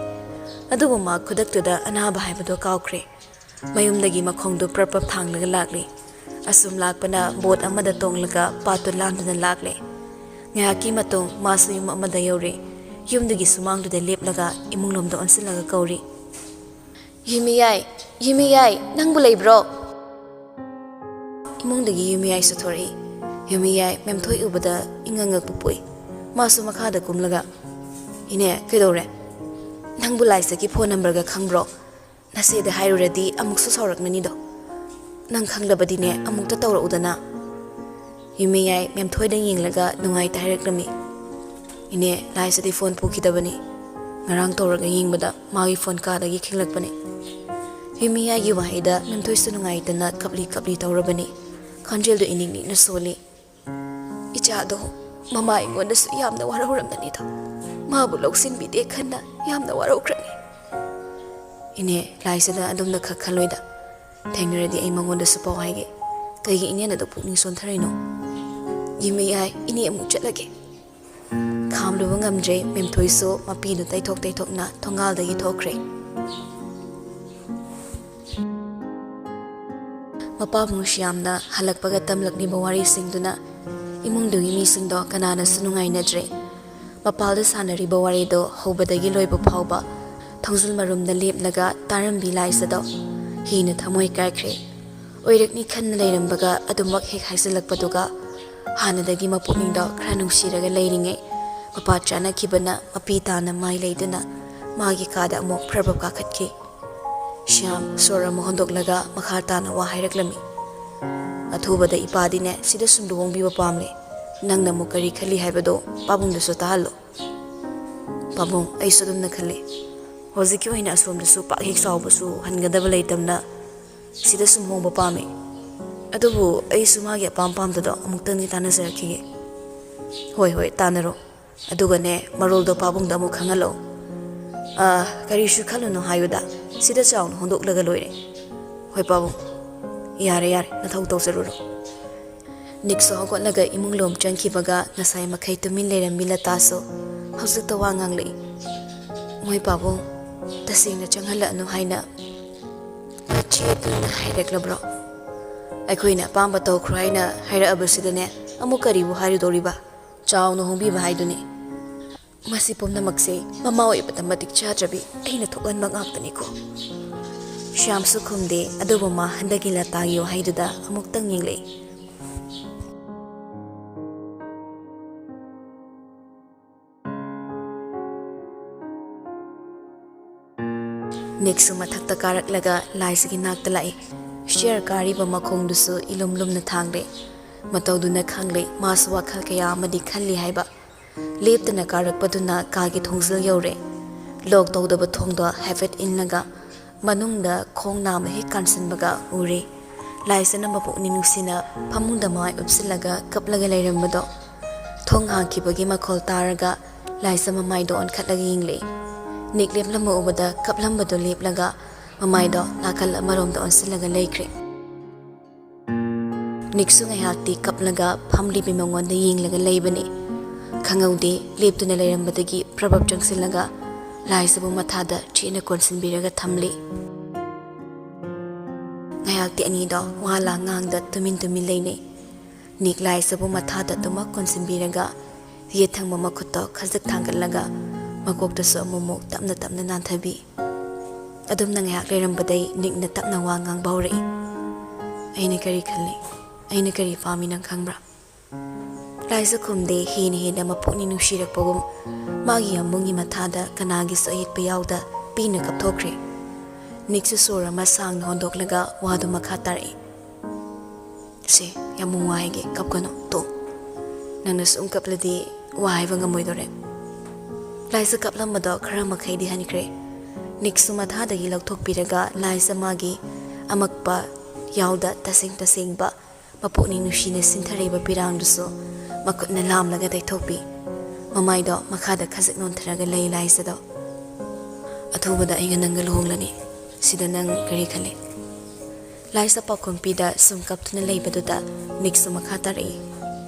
ꯑꯗꯨꯕꯨ ꯃꯥ ꯈꯨꯗꯛꯇꯨꯗ ꯑꯅꯥꯕ ꯍꯥꯏꯕꯗꯣ ꯀꯥꯎꯈ꯭ꯔꯦ꯫ ꯃꯌꯨꯝꯗꯒꯤ ꯃꯈꯣꯡꯗꯨ ꯄ꯭ꯔꯞ ꯄ꯭ꯔꯞ ꯊꯥꯡꯂꯒ ꯂꯥꯛꯂꯤ꯫ ꯑꯁꯨꯝ ꯂꯥꯛꯄꯅ ꯕꯣꯠ ꯑꯃꯗ ꯇꯣꯡꯂꯒ ꯄꯥꯠꯇꯨ ꯂꯥꯟꯗꯨꯅ ꯂꯥꯛꯂꯦ꯫ ꯉꯥꯏꯍꯥꯛꯀꯤ ꯃꯇꯨꯡ ꯃꯥꯁꯨ ꯌꯨꯝ ꯑꯃꯗ ꯌꯧꯔꯦ꯫ ꯌꯨꯝꯗꯨꯒꯤ ꯁꯨꯃꯥꯡꯗꯨꯗ ꯂꯦꯞꯂꯒ ꯏꯃꯨꯡꯂꯣꯝꯗ ꯑꯣꯟꯁꯤꯜꯂꯒ ꯀꯧꯔꯤ꯫ "ꯌꯨꯝꯃꯤꯌꯥꯏ, ꯌꯨꯝꯃꯤꯌꯥꯏ, ꯅꯪꯕꯨ ꯂꯩꯕ꯭ꯔꯣ?" ꯏꯃꯨꯡꯗꯒꯤ ꯌꯨꯝꯃꯤꯌꯥꯏꯁꯨ ꯊꯣꯔꯛꯏ꯫ ꯌꯨꯝꯃꯤꯌꯥꯏ ꯃꯦꯝꯊꯣꯏ ꯎꯕꯗ ꯏꯉꯛ ꯉꯛꯄ ꯄꯣꯛꯏ꯫ ꯃꯥꯁꯨ ꯃꯈꯥꯗ ꯀꯨꯝꯂꯒ, "ꯏꯅꯦ, ꯀꯩꯗꯧꯔꯦ? ꯅꯪꯕꯨ ꯂꯥꯏꯁꯥꯒꯤ ꯐꯣꯟ ꯅꯝꯕꯔꯒ ꯈꯪꯕ꯭ꯔꯣ? ꯅꯆꯦꯗ ꯍꯥꯏꯔꯨꯔꯗꯤ ꯑꯃꯨꯛꯁꯨ ꯁꯥꯎꯔꯛꯅꯅꯤꯗꯣ꯫ ꯅꯪ ꯈꯪꯂꯕꯗꯤꯅꯦ, ꯑꯃꯨꯛꯇ ꯇꯧꯔꯛꯎꯗꯅ꯫" ꯌꯨꯝꯃꯤꯌꯥꯏ ꯃꯦꯝꯊꯣꯏꯗ ꯌꯦꯡꯂꯒ ꯅꯨꯡꯉꯥꯏꯇ ꯍꯥꯏꯔꯛꯂꯝꯃꯤ꯫ "ꯏꯅꯦ, ꯂꯥꯏꯁꯥꯗꯤ ꯐꯣꯟ ꯄꯨꯈꯤꯗꯕꯅꯤ꯫ ꯉꯔꯥꯡ ꯇꯧꯔꯒ ꯌꯦꯡꯕꯗ ꯃꯥꯒꯤ ꯐꯣꯟ ꯀꯥꯗꯒꯤ ꯈꯤꯡꯂꯛꯄꯅꯤ꯫" ꯌꯨꯝꯃꯤꯌꯥꯏꯒꯤ ꯋꯥꯍꯩꯗ ꯃꯦꯝꯊꯣꯏꯁꯨ ꯅꯨꯡꯉꯥꯏꯇꯅ ꯀꯞꯂꯤ ꯀꯞꯂꯤ ꯇꯧꯔꯕꯅꯤ꯫ ꯈꯣꯟꯖꯦꯜꯗꯨ ꯏꯅꯤꯛ ꯅꯤꯛꯅ ꯁꯣꯜꯂꯤ꯫ "ꯏꯆꯥꯗꯣ ꯃꯃꯥ ꯑꯩꯉꯣꯟꯗꯁꯨ ꯌꯥꯝꯅ ꯋꯥꯔꯧꯔꯝꯒꯅꯤꯗꯣ꯫ ꯃꯥꯕꯨ ꯂꯧꯁꯤꯟꯕꯤꯗꯦ ꯈꯟꯅ ꯌꯥꯝꯅ ꯋꯥꯔꯧꯈ꯭ꯔꯅꯤ꯫" "ꯏꯅꯦ, ꯂꯥꯏꯁꯥꯗ ꯑꯗꯨꯝꯅ ꯈꯛ ꯈꯜꯂꯣꯏꯗ꯫ ꯊꯦꯡꯅꯔꯗꯤ ꯑꯩ ꯃꯉꯣꯟꯗꯁꯨ ꯄꯥꯎ ꯍꯥꯏꯒꯦ꯫ ꯀꯩꯒꯤ ꯏꯅꯦꯅ ꯑꯗꯨ ꯄꯨꯛꯅꯤꯡ ꯁꯣꯟꯊꯔꯤꯅꯣ?" "ꯌꯨꯝꯃꯤꯌꯥꯏ, ꯏꯅꯦ ꯑꯃꯨꯛ ꯆꯠꯂꯒꯦ꯫" ꯈꯥꯝꯂꯨꯕ ꯉꯝꯗ꯭ꯔꯦ ꯃꯦꯝꯊꯣꯏꯁꯨ ꯃꯄꯤꯗꯨ ꯇꯩꯊꯣꯛ ꯇꯩꯊꯣꯛꯅ ꯊꯣꯡꯒꯥꯜꯗꯒꯤ ꯊꯣꯛꯈ꯭ꯔꯦ꯫ ꯃꯄꯥꯕꯨꯡ ꯁꯤꯌꯥꯝꯅ ꯍꯜꯂꯛꯄꯒ ꯇꯝꯂꯛꯂꯤꯕ ꯋꯥꯔꯤꯁꯤꯡꯗꯨꯅ ꯏꯃꯨꯡꯗꯨꯒꯤ ꯃꯤꯁꯤꯡꯗꯣ ꯀꯅꯥꯅꯁꯨ ꯅꯨꯡꯉꯥꯏꯅꯗ꯭ꯔꯦ꯫ ꯃꯄꯥꯜꯗ ꯁꯥꯟꯅꯔꯤꯕ ꯋꯥꯔꯤꯗꯣ ꯍꯧꯕꯗꯒꯤ ꯂꯣꯏꯕ ꯐꯥꯎꯕ ꯊꯣꯡꯖꯤꯜ ꯃꯔꯨꯝꯗ ꯂꯦꯞꯂꯒ ꯇꯥꯔꯝꯕꯤ ꯂꯥꯏꯁꯥꯗꯣ ꯍꯦꯟꯅ ꯊꯃꯣꯏ ꯀꯥꯏꯈ꯭ꯔꯦ꯫ ꯑꯣꯏꯔꯛꯅꯤ ꯈꯟꯅ ꯂꯩꯔꯝꯕꯒ ꯑꯗꯨꯃꯛ ꯍꯦꯛ ꯍꯥꯏꯖꯤꯜꯂꯛꯄꯗꯨꯒ ꯍꯥꯟꯅꯗꯒꯤ ꯃꯄꯨꯛꯅꯤꯡꯗꯣ ꯈꯔ ꯅꯨꯡꯁꯤꯔꯒ ꯂꯩꯔꯤꯉꯩ ꯃꯄꯥ ꯆꯥꯅꯈꯤꯕꯅ ꯃꯄꯤ ꯇꯥꯅ ꯃꯥꯏ ꯂꯩꯗꯨꯅ ꯃꯥꯒꯤ ꯀꯥꯗ ꯑꯃꯨꯛ ꯐ꯭ꯔꯕꯞ ꯀꯥꯈꯠꯈꯤ꯫ ꯁ꯭ꯌꯥꯝ ꯁꯣꯔ ꯑꯃ ꯍꯣꯟꯗꯣꯛꯂꯒ ꯃꯈꯥ ꯇꯥꯅ ꯋꯥ ꯍꯥꯏꯔꯛꯂꯝꯃꯤ꯫ "ꯑꯊꯨꯕꯗ ꯏꯄꯥꯗꯤꯅꯦ ꯁꯤꯗ ꯁꯨꯝ ꯂꯨꯍꯣꯡꯕꯤꯕ ꯄꯥꯝꯂꯦ꯫ ꯅꯪꯅ ꯑꯃꯨꯛ ꯀꯔꯤ ꯈꯜꯂꯤ ꯍꯥꯏꯕꯗꯣ ꯄꯥꯕꯨꯡꯗꯁꯨ ꯇꯥꯍꯜꯂꯣ꯫" "ꯄꯥꯕꯨꯡ, ꯑꯩꯁꯨ ꯑꯗꯨꯝꯅ ꯈꯜꯂꯤ꯫ ꯍꯧꯖꯤꯛꯀꯤ ꯑꯣꯏꯅ ꯑꯁꯣꯝꯗꯁꯨ ꯄꯥꯛ ꯍꯦꯛ ꯆꯥꯎꯕꯁꯨ ꯍꯟꯒꯗꯕ ꯂꯩꯇꯝꯅ ꯁꯤꯗ ꯁꯨꯝ ꯍꯣꯡꯕ ꯄꯥꯝꯃꯤ꯫ ꯑꯗꯨꯕꯨ ꯑꯩꯁꯨ ꯃꯥꯒꯤ ꯑꯄꯥꯝ ꯄꯥꯝꯗꯗꯣ ꯑꯃꯨꯛꯇꯪꯗꯤ ꯇꯥꯟꯅꯖꯔꯛꯈꯤꯒꯦ꯫" "ꯍꯣꯏ, ꯍꯣꯏ, ꯇꯥꯟꯅꯔꯣ꯫ ꯑꯗꯨꯒꯅꯦ, ꯃꯔꯣꯜꯗꯣ ꯄꯥꯕꯨꯡꯗ ꯑꯃꯨꯛ ꯈꯪꯍꯜꯂꯛꯑꯣ꯫" ꯑꯥ, ꯀꯔꯤꯁꯨ ꯈꯜꯂꯨꯅꯨ ꯍꯥꯏꯌꯨꯗ꯫ ꯁꯤꯗ ꯆꯥꯎꯅ ꯍꯣꯟꯗꯣꯛꯂꯒ ꯂꯣꯏꯔꯦ꯫ ꯍꯣꯏ ꯄꯥꯕꯨꯡ, ꯌꯥꯔꯦ ꯌꯥꯔꯦ, ꯅꯊꯧ ꯇꯧꯖꯔꯨꯔꯣ꯫ ꯅꯤꯛꯁꯨ ꯍꯧꯒꯠꯂꯒ ꯏꯃꯨꯡ ꯂꯣꯝ ꯆꯪꯈꯤꯕꯒ ꯉꯁꯥꯏ ꯃꯈꯩ ꯇꯨꯃꯤꯟ ꯂꯩꯔꯝꯃꯤ ꯂꯇꯥꯁꯨ ꯍꯧꯖꯤꯛꯇ ꯋꯥ ꯉꯥꯡꯂꯛꯏ꯫ ꯃꯣꯏ ꯄꯥꯕꯨꯡ, ꯇꯁꯦꯡꯅ ꯆꯪꯍꯜꯂꯛꯑꯅꯨ ꯍꯥꯏꯅ ꯃꯆꯦꯗꯨꯅ ꯍꯥꯏꯔꯛꯂꯕ꯭ꯔꯣ? ꯑꯩꯈꯣꯏꯅ ꯑꯄꯥꯝꯕ ꯇꯧꯈ꯭ꯔꯣ ꯍꯥꯏꯅ ꯍꯥꯏꯔꯛꯑꯕꯁꯤꯗꯅꯦ, ꯑꯃꯨꯛ ꯀꯔꯤꯕꯨ ꯍꯥꯏꯔꯨꯗꯧꯔꯤꯕ? ꯆꯥꯎꯅ ꯍꯣꯡꯕꯤꯕ ꯍꯥꯏꯗꯨꯅꯤ꯫ ꯃꯁꯤ ꯄꯨꯝꯅꯃꯛꯁꯦ ꯃꯃꯥ ꯑꯣꯏꯕꯗ ꯃꯇꯤꯛ ꯆꯥꯗ꯭ꯔꯕꯤ ꯑꯩꯅ ꯊꯣꯛꯍꯟꯕ ꯉꯥꯛꯇꯅꯤꯀꯣ꯫ ꯁ꯭ꯌꯥꯝꯁꯨ ꯈꯨꯝꯗꯦ, ꯑꯗꯨꯕꯨ ꯃꯥ ꯍꯟꯗꯛꯀꯤ ꯂꯇꯥꯒꯤ ꯋꯥꯍꯩꯗꯨꯗ ꯑꯃꯨꯛꯇꯪ ꯌꯦꯡꯂꯛꯏ꯫ ꯅꯤꯛꯁꯨ ꯃꯊꯛꯇ ꯀꯥꯔꯛꯂꯒ ꯂꯥꯏꯁꯤꯒꯤ ꯅꯥꯛꯇ ꯂꯥꯛꯏ꯫ ꯁ꯭ꯇꯤꯌꯔ ꯀꯥꯔꯤꯕ ꯃꯈꯣꯡꯗꯨꯁꯨ ꯏꯂꯨꯝ ꯂꯨꯝꯅ ꯊꯥꯡꯂꯦ꯫ ꯃꯇꯧꯗꯨꯅ ꯈꯪꯂꯦ ꯃꯥꯁꯨ ꯋꯥꯈꯜ ꯀꯌꯥ ꯑꯃꯗꯤ ꯈꯜꯂꯤ ꯍꯥꯏꯕ꯫ ꯂꯦꯞꯇꯅ ꯀꯥꯔꯛꯄꯗꯨꯅ ꯀꯥꯒꯤ ꯊꯣꯡꯖꯤꯜ ꯌꯧꯔꯦ꯫ ꯂꯣꯛ ꯇꯧꯗꯕ ꯊꯣꯡꯗꯣ ꯍꯥꯏꯐꯦꯠ ꯏꯜꯂꯒ ꯃꯅꯨꯡꯗ ꯈꯣꯡ ꯅꯥꯝꯃ ꯍꯦꯛ ꯀꯥꯟꯁꯤꯟꯕꯒ ꯎꯔꯦ꯫ ꯂꯥꯏꯁꯅ ꯃꯄꯨꯛꯅꯤꯡ ꯅꯨꯡꯁꯤꯅ ꯐꯃꯨꯡꯗ ꯃꯃꯥꯏ ꯎꯞꯁꯤꯜꯂꯒ ꯀꯞꯂꯒ ꯂꯩꯔꯝꯕꯗꯣ꯫ ꯊꯣꯡ ꯍꯥꯡꯈꯤꯕꯒꯤ ꯃꯈꯣꯜ ꯇꯥꯔꯒ ꯂꯥꯏꯁ ꯃꯃꯥꯏꯗꯣ ꯑꯣꯟꯈꯠꯂꯒ ꯌꯦꯡꯂꯛꯏ꯫ ꯅꯤꯛ ꯂꯦꯞꯂꯝꯕ ꯎꯕꯗ ꯀꯞꯂꯝꯕꯗꯣ ꯂꯦꯞꯂꯒ ꯃꯃꯥꯏꯗꯣ ꯅꯥꯀꯜ ꯑꯃꯔꯣꯝꯗ ꯑꯣꯟꯁꯤꯜꯂꯒ ꯂꯩꯈ꯭ꯔꯦ꯫ ꯅꯤꯛꯁꯨ ꯉꯥꯏꯍꯥꯛꯇꯤ ꯀꯞꯂꯒ ꯐꯝꯂꯤꯕꯤ ꯃꯉꯣꯟꯗ ꯌꯦꯡꯂꯒ ꯂꯩꯕꯅꯤ꯫ ꯈꯪꯍꯧꯗꯦ, ꯂꯦꯞꯇꯨꯅ ꯂꯩꯔꯝꯕꯗꯒꯤ ꯄ꯭ꯔꯕꯞ ꯆꯪꯁꯤꯜꯂꯒ ꯂꯥꯏꯁꯤꯕꯨ ꯃꯊꯥꯗ ꯆꯦꯠꯅ ꯀꯣꯟꯁꯤꯟꯕꯤꯔꯒ ꯊꯝꯂꯤ꯫ ꯉꯥꯏꯍꯥꯛꯇꯤ ꯑꯅꯤꯗꯣ ꯋꯥ ꯂꯥꯡ ꯉꯥꯡꯗ ꯇꯨꯃꯤꯟ ꯇꯨꯃꯤꯟ ꯂꯩꯅꯩ꯫ ꯅꯤꯛ ꯂꯥꯏꯁꯤꯕꯨ ꯃꯊꯥꯗ ꯑꯗꯨꯃꯛ ꯀꯣꯟꯁꯤꯟꯕꯤꯔꯒ ꯌꯦꯠ ꯊꯪꯕ ꯃꯈꯨꯠꯇꯣ ꯈꯖꯤꯛ ꯊꯥꯡꯒꯠꯂꯒ ꯃꯀꯣꯛꯇꯁꯨ ꯑꯃꯨꯛꯃꯨꯛ ꯇꯞꯅ ꯇꯞꯅ ꯅꯥꯟꯊꯕꯤ꯫ ꯑꯗꯨꯝꯅ ꯉꯥꯏꯍꯥꯛ ꯂꯩꯔꯝꯕꯗꯩ ꯅꯤꯛꯅ ꯇꯞꯅ ꯋꯥ ꯉꯥꯡꯕ ꯍꯧꯔꯛꯏ꯫ "ꯑꯩꯅ ꯀꯔꯤ ꯈꯜꯂꯤ? ꯑꯩꯅ ꯀꯔꯤ ꯄꯥꯝꯃꯤ ꯅꯪ ꯈꯪꯕ꯭ꯔꯥ?" ꯂꯥꯏꯁꯨ ꯈꯨꯝꯗꯦ, ꯍꯦꯟꯅ ꯍꯦꯟꯅ ꯃꯄꯨꯛꯅꯤꯡ ꯅꯨꯡꯁꯤꯔꯛꯄꯒꯨꯝ꯫ ꯃꯥꯒꯤ ꯌꯥꯝꯕꯨꯡꯒꯤ ꯃꯊꯥꯗ ꯀꯅꯥꯒꯤꯁꯨ ꯑꯌꯦꯠꯄ ꯌꯥꯎꯗ ꯄꯤꯅ ꯀꯞꯊꯣꯛꯈ꯭ꯔꯦ꯫ ꯅꯤꯛꯁꯨ ꯁꯣꯔ ꯑꯃ ꯁꯥꯡꯅ ꯍꯣꯟꯗꯣꯛꯂꯒ ꯋꯥꯗꯨ ꯃꯈꯥ ꯇꯥꯔꯛꯏ꯫ "ꯁꯦ, ꯌꯥꯝꯕꯨꯡ ꯋꯥ ꯍꯥꯏꯒꯦ, ꯀꯞꯀꯅꯨ, ꯇꯣ꯫ ꯅꯪꯅ ꯁꯨꯝ ꯀꯞꯂꯗꯤ ꯋꯥ ꯍꯥꯏꯕ ꯉꯝꯃꯣꯏꯗꯣꯔꯦ꯫" ꯂꯥꯏꯁ ꯀꯞꯂꯝꯕꯗꯣ ꯈꯔ ꯃꯈꯩꯗꯤ ꯍꯟꯈ꯭ꯔꯦ꯫ ꯅꯤꯛꯁꯨ ꯃꯊꯥꯗꯒꯤ ꯂꯧꯊꯣꯛꯄꯤꯔꯒ ꯂꯥꯏꯁ ꯃꯥꯒꯤ ꯑꯃꯛꯄ ꯌꯥꯎꯗ ꯇꯁꯦꯡ ꯇꯁꯦꯡꯕ ꯃꯄꯨꯛꯅꯤꯡ ꯅꯨꯡꯁꯤꯅ ꯁꯤꯟꯊꯔꯤꯕ ꯄꯤꯔꯥꯡꯗꯨꯁꯨ ꯃꯈꯨꯠꯅ ꯂꯥꯝꯂꯒ ꯇꯩꯊꯣꯛꯄꯤ꯫ ꯃꯃꯥꯏꯗꯣ ꯃꯈꯥꯗ ꯈꯖꯤꯛ ꯅꯣꯟꯊꯔꯒ ꯂꯩ ꯂꯥꯏꯁꯗꯣ꯫ ꯑꯊꯨꯕꯗ ꯑꯩꯒ ꯅꯪꯒ ꯂꯨꯍꯣꯡꯂꯅꯤ꯫ ꯁꯤꯗ ꯅꯪ ꯀꯔꯤ ꯈꯜꯂꯤ? ꯂꯥꯏꯖꯥ ꯄꯥꯎꯈꯨꯝ ꯄꯤꯗ ꯁꯨꯝ ꯀꯞꯇꯨꯅ ꯂꯩꯕꯗꯨꯗ ꯅꯤꯛꯁꯨ ꯃꯈꯥ ꯇꯥꯔꯛꯏ꯫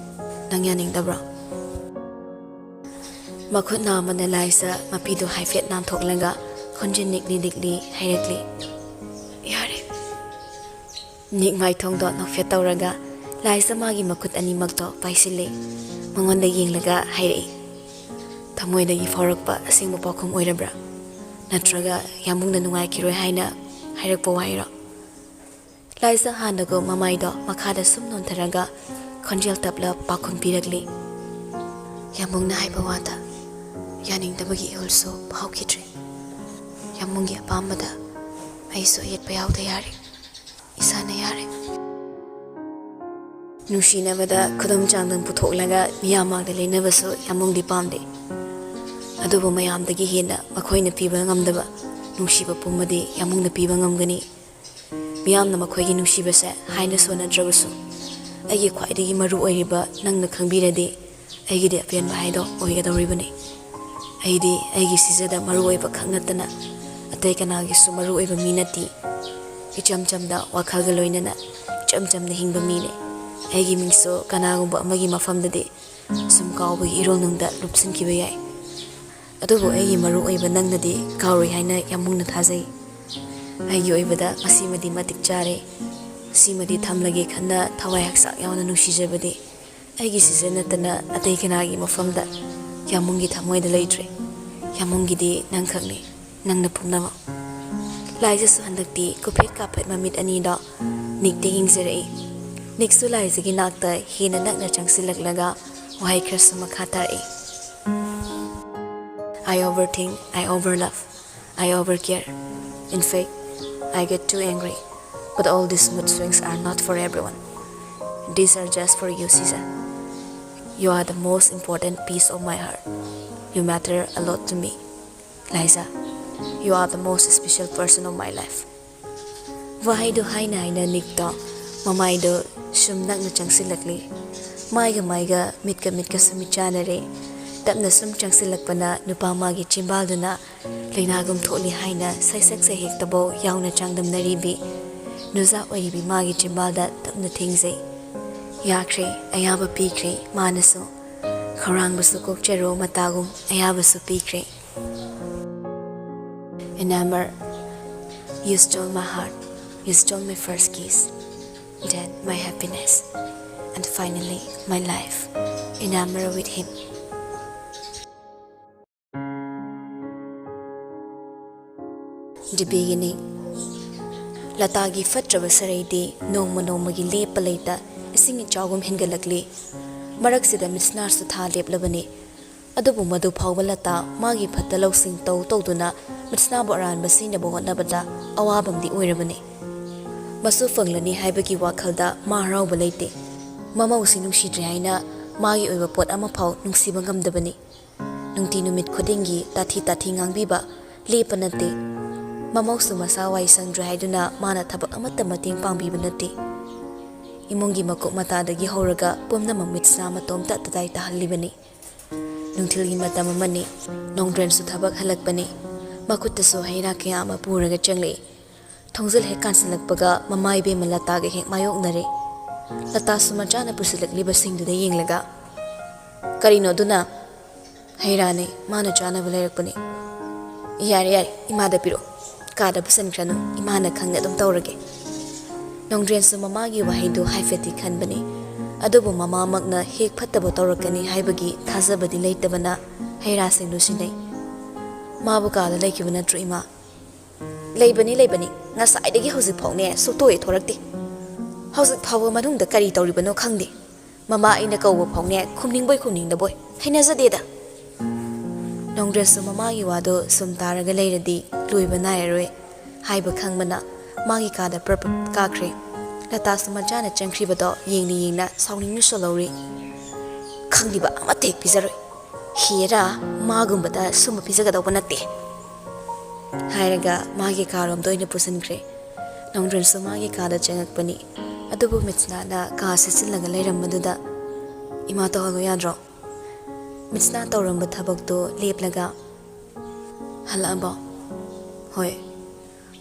"ꯅꯪ ꯌꯥꯅꯤꯡꯗꯕ꯭ꯔꯣ?" ꯃꯈꯨꯠ ꯅꯥꯝꯃꯅ ꯂꯥꯏꯖꯥ ꯃꯄꯤꯗꯨ ꯍꯥꯏꯐꯦꯠ ꯅꯥꯟꯊꯣꯛꯂꯒ ꯈꯣꯟꯖꯦꯜ ꯅꯤꯛꯂꯤ ꯅꯤꯛꯂꯤ ꯍꯥꯏꯔꯛꯂꯤ꯫ "ꯌꯥꯔꯦ꯫" ꯅꯤꯛ ꯃꯥꯏꯊꯣꯡꯗꯣ ꯅꯣꯛꯐꯦꯠ ꯇꯧꯔꯒ ꯂꯥꯏꯖꯥ ꯃꯥꯒꯤ ꯃꯈꯨꯠ ꯑꯅꯤꯃꯛꯇꯣ ꯄꯥꯏꯁꯤꯜꯂꯤ꯫ ꯃꯉꯣꯟꯗ ꯌꯦꯡꯂꯒ ꯍꯥꯏꯔꯛꯏ, "ꯊꯃꯣꯏꯗꯒꯤ ꯐꯥꯎꯔꯛꯄ ꯑꯁꯦꯡꯕ ꯄꯥꯎꯈꯨꯝ ꯑꯣꯏꯔꯕ꯭ꯔꯥ? ꯅꯠꯇ꯭ꯔꯒ ꯌꯥꯝꯕꯨꯡꯅ ꯅꯨꯡꯉꯥꯏꯈꯤꯔꯣꯏ ꯍꯥꯏꯅ ꯍꯥꯏꯔꯛꯄ ꯋꯥꯍꯩꯔꯣ?" ꯂꯥꯏꯖꯥ ꯍꯥꯟꯅꯒꯨꯝ ꯃꯃꯥꯏꯗꯣ ꯃꯈꯥꯗ ꯁꯨꯝ ꯅꯣꯟꯊꯔꯒ ꯈꯣꯟꯖꯦꯜ ꯇꯞꯂ ꯄꯥꯎꯈꯨꯝ ꯄꯤꯔꯛꯂꯤ꯫ "ꯌꯥꯝꯕꯨꯡꯅ ꯍꯥꯏꯕ ꯋꯥꯗ ꯌꯥꯅꯤꯡꯗꯕꯒꯤ ꯏꯍꯨꯜꯁꯨ ꯐꯥꯎꯈꯤꯗ꯭ꯔꯦ꯫ ꯌꯥꯝꯕꯨꯡꯒꯤ ꯑꯄꯥꯝꯕꯗ ꯑꯩꯁꯨ ꯑꯌꯦꯠꯄ ꯌꯥꯎꯗ ꯌꯥꯔꯦ꯫ ꯏꯁꯥꯅ ꯌꯥꯔꯦ꯫" ꯅꯨꯡꯁꯤꯅꯕꯗ ꯈꯨꯗꯝ ꯆꯥꯡꯗꯝ ꯄꯨꯊꯣꯛꯂꯒ ꯃꯤꯌꯥꯝ ꯃꯥꯡꯗ ꯂꯦꯟꯅꯕꯁꯨ ꯌꯥꯝꯕꯨꯡꯗꯤ ꯄꯥꯝꯗꯦ꯫ ꯑꯗꯨꯕꯨ ꯃꯌꯥꯝꯗꯒꯤ ꯍꯦꯟꯅ ꯃꯈꯣꯏꯅ ꯄꯤꯕ ꯉꯝꯗꯕ ꯅꯨꯡꯁꯤꯕ ꯄꯨꯝꯕꯗꯤ ꯌꯥꯝꯕꯨꯡꯅ ꯄꯤꯕ ꯉꯝꯒꯅꯤ꯫ ꯃꯤꯌꯥꯝꯅ ꯃꯈꯣꯏꯒꯤ ꯅꯨꯡꯁꯤꯕꯁꯦ ꯍꯥꯏꯅ ꯁꯣꯟꯅꯗ꯭ꯔꯕꯁꯨ, ꯑꯩꯒꯤ ꯈ꯭ꯋꯥꯏꯗꯒꯤ ꯃꯔꯨ ꯑꯣꯏꯔꯤꯕ ꯅꯪꯅ ꯈꯪꯕꯤꯔꯗꯤ, ꯑꯩꯒꯤꯗꯤ ꯑꯄꯦꯟꯕ ꯍꯥꯏꯗꯣ ꯑꯣꯏꯒꯗꯧꯔꯤꯕꯅꯤ꯫ ꯑꯩꯗꯤ ꯑꯩꯒꯤ ꯁꯤꯖꯗ ꯃꯔꯨ ꯑꯣꯏꯕ ꯈꯛ ꯅꯠꯇꯅ ꯑꯇꯩ ꯀꯅꯥꯒꯤꯁꯨ ꯃꯔꯨ ꯑꯣꯏꯕ ꯃꯤ ꯅꯠꯇꯦ꯫ ꯏꯆꯝ ꯆꯝꯅ ꯋꯥꯈꯜꯒ ꯂꯣꯏꯅꯅ ꯏꯆꯝ ꯆꯝꯅ ꯍꯤꯡꯕ ꯃꯤꯅꯦ꯫ ꯑꯩꯒꯤ ꯃꯤꯡꯁꯨ ꯀꯅꯥꯒꯨꯝꯕ ꯑꯃꯒꯤ ꯃꯐꯝꯗꯗꯤ ꯁꯨꯝ ꯀꯥꯎꯕꯒꯤ ꯏꯔꯣꯜꯅꯨꯡꯗ ꯂꯨꯞꯁꯤꯟꯈꯤꯕ ꯌꯥꯏ꯫ ꯑꯗꯨꯕꯨ ꯑꯩꯒꯤ ꯃꯔꯨ ꯑꯣꯏꯕ ꯅꯪꯅꯗꯤ ꯀꯥꯎꯔꯣꯏ ꯍꯥꯏꯅ ꯌꯥꯝꯕꯨꯡꯅ ꯊꯥꯖꯩ꯫ ꯑꯩꯒꯤ ꯑꯣꯏꯕꯗ ꯃꯁꯤꯃꯗꯤ ꯃꯇꯤꯛ ꯆꯥꯔꯦ꯫ ꯁꯤꯃꯗꯤ ꯊꯝꯂꯒꯦ ꯈꯟꯅ ꯊꯋꯥꯏ ꯍꯛꯆꯥꯡ ꯌꯥꯎꯅ ꯅꯨꯡꯁꯤꯖꯕꯗꯤ ꯑꯩꯒꯤ ꯁꯤꯖ ꯅꯠꯇꯅ ꯑꯇꯩ ꯀꯅꯥꯒꯤ ꯃꯐꯝꯗ ꯌꯥꯝꯕꯨꯡꯒꯤ ꯊꯃꯣꯏꯗ ꯂꯩꯇ꯭ꯔꯦ꯫ ꯌꯥꯝꯕꯨꯡꯒꯤꯗꯤ ꯅꯪꯈꯛꯅꯤ, ꯅꯪꯅ ꯄꯨꯝꯅꯃꯛ꯫" ꯂꯥꯏꯖꯥꯁꯨ ꯍꯟꯗꯛꯇꯤ ꯀꯨꯐꯦꯠ ꯀꯥꯐꯦꯠ ꯃꯃꯤꯠ ꯑꯅꯤꯗꯣ ꯅꯤꯛꯇ ꯌꯦꯡꯖꯔꯛꯏ꯫ ꯅꯤꯛꯁꯨ ꯂꯥꯏꯖꯥꯒꯤ ꯅꯥꯛꯇ ꯍꯦꯟꯅ ꯅꯛꯅ ꯆꯪꯁꯤꯜꯂꯛꯂꯒ ꯋꯥꯍꯩ ꯈꯔꯁꯨ ꯃꯈꯥ ꯇꯥꯔꯛꯏ꯫ "I overthink, I overlove, I overcare. In fact, I get too angry. But all these mood swings are not for everyone. These are just for you, Siza. You are the most important piece of my heart. You matter a lot to me. Liza, you are the most special person of my life." ꯋꯥꯍꯩꯗꯨ ꯍꯥꯏꯅ ꯍꯥꯏꯅ ꯅꯤꯛꯇꯣ ꯃꯃꯥꯏꯗꯨ ꯁꯨꯝ ꯅꯛꯅ ꯆꯪꯁꯤꯜꯂꯛꯂꯤ꯫ ꯃꯥꯏꯒ ꯃꯥꯏꯒ, ꯃꯤꯠꯀ ꯃꯤꯠꯀꯁꯨ ꯃꯤꯠ ꯆꯥꯟꯅꯔꯦ꯫ ꯇꯞꯅ ꯁꯨꯝ ꯆꯪꯁꯤꯜꯂꯛꯄꯅ ꯅꯨꯄꯥ ꯃꯥꯒꯤ ꯆꯤꯝꯕꯥꯜꯗꯨꯅ ꯂꯥꯏꯅꯥꯒꯨꯝ ꯊꯣꯛꯂꯤ ꯍꯥꯏꯅ ꯁꯩꯁꯛ ꯁꯩꯍꯦꯛꯇꯐꯥꯎ ꯌꯥꯎꯅ ꯆꯥꯡꯗꯝꯅꯔꯤꯕꯤ ꯅꯨꯖꯥ ꯑꯣꯏꯔꯤꯕꯤ ꯃꯥꯒꯤ ꯆꯤꯝꯕꯥꯜꯗ ꯇꯞꯅ ꯊꯦꯡꯖꯩ꯫ ꯌꯥꯈ꯭ꯔꯦ, ꯑꯌꯥꯕ ꯄꯤꯈ꯭ꯔꯦ ꯃꯥꯅꯁꯨ꯫ ꯈꯧꯔꯥꯡꯕꯁꯨ ꯀꯣꯛꯆꯔꯣ ꯃꯇꯥꯒꯨꯝ ꯑꯌꯥꯕꯁꯨ ꯄꯤꯈ꯭ꯔꯦ꯫ Enamor, you stole my heart, you stole my first kiss, then my happiness, and finally my life. Enamor with him. The beginning. ꯂꯇꯥꯒꯤ ꯐꯠꯇ꯭ꯔꯕ ꯁꯔꯩꯗꯤ ꯅꯣꯡꯃ ꯅꯣꯡꯃꯒꯤ ꯂꯦꯞꯄ ꯂꯩꯇ ꯏꯁꯤꯡ ꯏꯆꯥꯎꯒꯨꯝ ꯍꯦꯟꯒꯠꯂꯛꯂꯤ꯫ ꯃꯔꯛꯁꯤꯗ ꯃꯤꯠꯁꯅꯥꯁꯨ ꯊꯥ ꯂꯦꯞꯂꯕꯅꯤ꯫ ꯑꯗꯨꯕꯨ ꯃꯗꯨ ꯐꯥꯎꯕ ꯂꯇꯥ ꯃꯥꯒꯤ ꯐꯠꯇ ꯂꯧꯁꯤꯡ ꯇꯧ ꯇꯧꯗꯨꯅ ꯃꯤꯠꯁꯅꯥꯕꯨ ꯑꯔꯥꯟꯕ ꯁꯤꯖꯤꯟꯅꯕ ꯍꯣꯠꯅꯕꯗ ꯑꯋꯥꯕ ꯑꯃꯗꯤ ꯑꯣꯏꯔꯕꯅꯤ꯫ ꯃꯁꯨ ꯐꯪꯂꯅꯤ ꯍꯥꯏꯕꯒꯤ ꯋꯥꯈꯜꯗ ꯃꯥ ꯍꯔꯥꯎꯕ ꯂꯩꯇꯦ꯫ ꯃꯃꯧꯁꯤ ꯅꯨꯡꯁꯤꯗ꯭ꯔꯦ ꯍꯥꯏꯅ ꯃꯥꯒꯤ ꯑꯣꯏꯕ ꯄꯣꯠ ꯑꯃꯐꯥꯎ ꯅꯨꯡꯁꯤꯕ ꯉꯝꯗꯕꯅꯤ꯫ ꯅꯨꯡꯇꯤ ꯅꯨꯃꯤꯠ ꯈꯨꯗꯤꯡꯒꯤ ꯇꯥꯊꯤ ꯇꯥꯊꯤ ꯉꯥꯡꯕꯤꯕ ꯂꯦꯞꯄ ꯅꯠꯇꯦ꯫ ꯃꯃꯧꯁꯨ ꯃꯁꯥ ꯋꯥꯏ ꯁꯪꯗ꯭ꯔꯦ ꯍꯥꯏꯗꯨꯅ ꯃꯥꯅ ꯊꯕꯛ ꯑꯃꯠꯇ ꯃꯇꯦꯡ ꯄꯥꯡꯕꯤꯕ ꯅꯠꯇꯦ꯫ ꯏꯃꯨꯡꯒꯤ ꯃꯀꯨꯞ ꯃꯇꯥꯗꯒꯤ ꯍꯧꯔꯒ ꯄꯨꯝꯅꯃꯛ ꯃꯤꯠꯁꯅꯥ ꯃꯇꯣꯝꯇ ꯇꯗꯥꯏ ꯇꯥꯍꯜꯂꯤꯕꯅꯤ꯫ ꯅꯨꯡꯊꯤꯜꯒꯤ ꯃꯇꯝ ꯑꯃꯅꯤ꯫ ꯅꯣꯡꯗ꯭ꯔꯦꯟꯁꯨ ꯊꯕꯛ ꯍꯜꯂꯛꯄꯅꯤ꯫ ꯃꯈꯨꯠꯇꯁꯨ ꯍꯩ ꯔꯥ ꯀꯌꯥ ꯑꯃ ꯄꯨꯔꯒ ꯆꯪꯂꯛꯏ꯫ ꯊꯣꯡꯖꯤꯜ ꯍꯦꯛ ꯀꯥꯟꯁꯤꯜꯂꯛꯄꯒ ꯃꯃꯥ ꯏꯕꯦꯝꯃ ꯂꯇꯥꯒ ꯍꯦꯛ ꯃꯥꯌꯣꯛꯅꯔꯦ꯫ ꯂꯇꯥꯁꯨ ꯃꯆꯥꯅ ꯄꯨꯁꯤꯜꯂꯛꯂꯤꯕꯁꯤꯡꯗꯨꯗ ꯌꯦꯡꯂꯒ, "ꯀꯔꯤꯅꯣ ꯑꯗꯨꯅ?" "ꯍꯩ ꯔꯥꯅꯦ, ꯃꯥꯅ ꯆꯥꯅꯕ ꯂꯩꯔꯛꯄꯅꯦ꯫" "ꯌꯥꯔꯦ, ꯌꯥꯔꯦ, ꯏꯃꯥꯗ ꯄꯤꯔꯛꯑꯣ꯫ ꯀꯥꯗ ꯄꯨꯁꯤꯟꯈ꯭ꯔꯅꯨ, ꯏꯃꯥꯅ ꯈꯪꯅ ꯑꯗꯨꯝ ꯇꯧꯔꯒꯦ꯫" ꯅꯣꯡꯗ꯭ꯔꯦꯟꯁꯨ ꯃꯃꯥꯒꯤ ꯋꯥꯍꯩꯗꯨ ꯍꯥꯏꯐꯦꯠꯇꯤ ꯈꯟꯕꯅꯤ꯫ ꯑꯗꯨꯕꯨ ꯃꯃꯥꯃꯛꯅ ꯍꯦꯛ ꯐꯠꯇꯕ ꯇꯧꯔꯛꯀꯅꯤ ꯍꯥꯏꯕꯒꯤ ꯊꯥꯖꯕꯗꯤ ꯂꯩꯇꯕꯅ ꯍꯩ ꯔꯥꯁꯤꯡꯗꯨ ꯁꯤꯟꯅꯩ꯫ "ꯃꯥꯕꯨ ꯀꯥꯗ ꯂꯩꯈꯤꯕ ꯅꯠꯇ꯭ꯔꯣ, ꯏꯃꯥ?" "ꯂꯩꯕꯅꯤ, ꯂꯩꯕꯅꯤ꯫ ꯉꯁꯥꯏꯗꯒꯤ ꯍꯧꯖꯤꯛ ꯐꯥꯎꯅꯦ ꯁꯨꯛꯊꯣꯛ ꯍꯦꯛ ꯊꯣꯔꯛꯇꯦ꯫ ꯍꯧꯖꯤꯛ ꯐꯥꯎꯕ ꯃꯅꯨꯡꯗ ꯀꯔꯤ ꯇꯧꯔꯤꯕꯅꯣ ꯈꯪꯗꯦ꯫ ꯃꯃꯥ ꯑꯩꯅ ꯀꯧꯕ ꯐꯥꯎꯅꯦ ꯈꯨꯝꯅꯤꯡꯕꯣꯏ ꯈꯨꯝꯅꯤꯡꯗꯕꯣꯏ꯫ ꯍꯩꯅꯖꯗꯦꯗ꯫" ꯅꯣꯡꯗ꯭ꯔꯦꯟꯁꯨ ꯃꯃꯥꯒꯤ ꯋꯥꯗꯣ ꯁꯨꯝ ꯇꯥꯔꯒ ꯂꯩꯔꯗꯤ ꯂꯣꯏꯕ ꯅꯥꯏꯔꯔꯣꯏ ꯍꯥꯏꯕ ꯈꯪꯕꯅ ꯃꯥꯒꯤ ꯀꯥꯗ ꯄ꯭ꯔꯞ ꯄ꯭ꯔꯞ ꯀꯥꯈ꯭ꯔꯦ꯫ ꯂꯇꯥꯁꯨ ꯃꯆꯥꯅ ꯆꯪꯈ꯭ꯔꯤꯕꯗꯣ ꯌꯦꯡꯅ ꯌꯦꯡꯅ ꯁꯥꯎꯅꯤꯡꯅꯁꯨ ꯂꯧꯔꯤ꯫ "ꯈꯪꯂꯤꯕ ꯑꯃꯠꯇ ꯍꯦꯛ ꯄꯤꯖꯔꯣꯏ꯫ ꯍꯦꯔꯥ, ꯃꯥꯒꯨꯝꯕꯗ ꯁꯨꯝꯕ ꯄꯤꯖꯒꯗꯧꯕ ꯅꯠꯇꯦ," ꯍꯥꯏꯔꯒ ꯃꯥꯒꯤ ꯀꯥꯔꯣꯝꯗ ꯑꯣꯏꯅ ꯄꯨꯁꯤꯟꯈ꯭ꯔꯦ꯫ ꯅꯣꯡꯗ꯭ꯔꯦꯟꯁꯨ ꯃꯥꯒꯤ ꯀꯥꯗ ꯆꯪꯉꯛꯄꯅꯤ꯫ ꯑꯗꯨꯕꯨ ꯃꯤꯠꯁꯅꯥꯅ ꯀꯥ ꯁꯤꯠꯆꯤꯜꯂꯒ ꯂꯩꯔꯝꯕꯗꯨꯗ, "ꯏꯃꯥ ꯇꯧꯍꯜꯂꯨ ꯌꯥꯗ꯭ꯔꯣ?" ꯃꯤꯠꯁꯅꯥ ꯇꯧꯔꯝꯕ ꯊꯕꯛꯇꯣ ꯂꯦꯞꯂꯒ, "ꯍꯜꯂꯛꯑꯕꯣ?" "ꯍꯣꯏ꯫"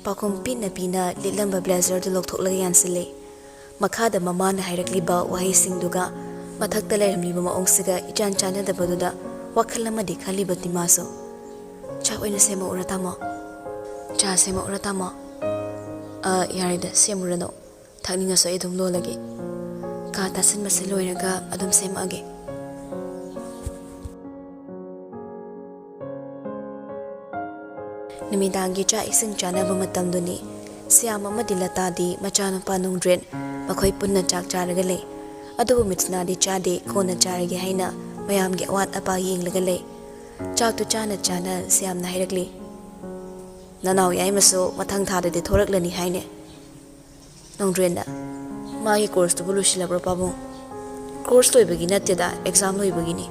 ꯄꯥꯎꯈꯨꯝ ꯄꯤꯅ ꯄꯤꯅ ꯂꯤꯠꯂꯝꯕ ꯕ꯭ꯂꯦꯖꯔꯗꯨ ꯂꯧꯊꯣꯛꯂꯒ ꯌꯥꯟꯁꯤꯜꯂꯦ꯫ ꯃꯈꯥꯗ ꯃꯃꯥꯅ ꯍꯥꯏꯔꯛꯂꯤꯕ ꯋꯥꯍꯩꯁꯤꯡꯗꯨꯒ ꯃꯊꯛꯇ ꯂꯩꯔꯝꯂꯤꯕ ꯃꯑꯣꯡꯁꯤꯒ ꯏꯆꯥꯟ ꯆꯥꯟꯅꯗꯕꯗꯨꯗ ꯋꯥꯈꯜ ꯑꯃꯗꯤ ꯈꯜꯂꯤꯕꯗꯤ ꯃꯥꯁꯨ꯫ "ꯆꯥꯛ ꯑꯣꯏꯅ ꯁꯦꯝꯃꯛꯎꯔꯥ, ꯇꯥꯃꯣ?" "ꯆꯥ ꯁꯦꯝꯃꯛꯎꯔꯥ, ꯇꯥꯃꯣ?" "ꯑ, ꯌꯥꯔꯦꯗ, ꯁꯦꯝꯃꯨꯔꯅꯨ꯫ ꯊꯛꯅꯤꯡꯉꯁꯨ ꯑꯩ ꯑꯗꯨꯝ ꯂꯣꯜꯂꯒꯦ꯫ ꯀꯥ ꯇꯥꯁꯤꯟꯕꯁꯦ ꯂꯣꯏꯔꯒ ꯑꯗꯨꯝ ꯁꯦꯝꯃꯛꯑꯒꯦ꯫" ꯅꯨꯃꯤꯗꯥꯡꯒꯤ ꯆꯥꯛ ꯏꯁꯤꯡ ꯆꯥꯅꯕ ꯃꯇꯝꯗꯨꯅꯤ꯫ ꯁ꯭ꯌꯥꯝ ꯑꯃꯗꯤ ꯂꯇꯥꯗꯤ ꯃꯆꯥꯅꯨꯄꯥ ꯅꯣꯡꯗ꯭ꯔꯦꯟ ꯃꯈꯣꯏ ꯄꯨꯟꯅ ꯆꯥꯛ ꯆꯥꯔꯒ ꯂꯩ꯫ ꯑꯗꯨꯕꯨ ꯃꯤꯠꯁꯅꯥꯗꯤ ꯆꯥꯗꯦ, ꯀꯣꯟꯅ ꯆꯥꯔꯒꯦ ꯍꯥꯏꯅ ꯃꯌꯥꯝꯒꯤ ꯑꯋꯥꯠ ꯑꯄꯥ ꯌꯦꯡꯂꯒ ꯂꯩ꯫ ꯆꯥꯛꯇꯨ ꯆꯥꯅ ꯆꯥꯅ ꯁ꯭ꯌꯥꯝꯅ ꯍꯥꯏꯔꯛꯂꯤ, "ꯅꯅꯥꯎ ꯌꯥꯏꯃꯁꯨ ꯃꯊꯪ ꯊꯥꯗꯗꯤ ꯊꯣꯔꯛꯂꯅꯤ ꯍꯥꯏꯅꯦ?" ꯅꯣꯡꯗ꯭ꯔꯦꯟꯅ, "ꯃꯥꯒꯤ ꯀꯣꯔꯁꯇꯨꯕꯨ ꯂꯣꯏꯁꯤꯜꯂꯕ꯭ꯔꯣ, ꯄꯥꯕꯨꯡ?" "ꯀꯣꯔꯁ ꯂꯣꯏꯕꯒꯤ ꯅꯠꯇꯦꯗ, ꯑꯦꯛꯖꯥꯝ ꯂꯣꯏꯕꯒꯤꯅꯤ꯫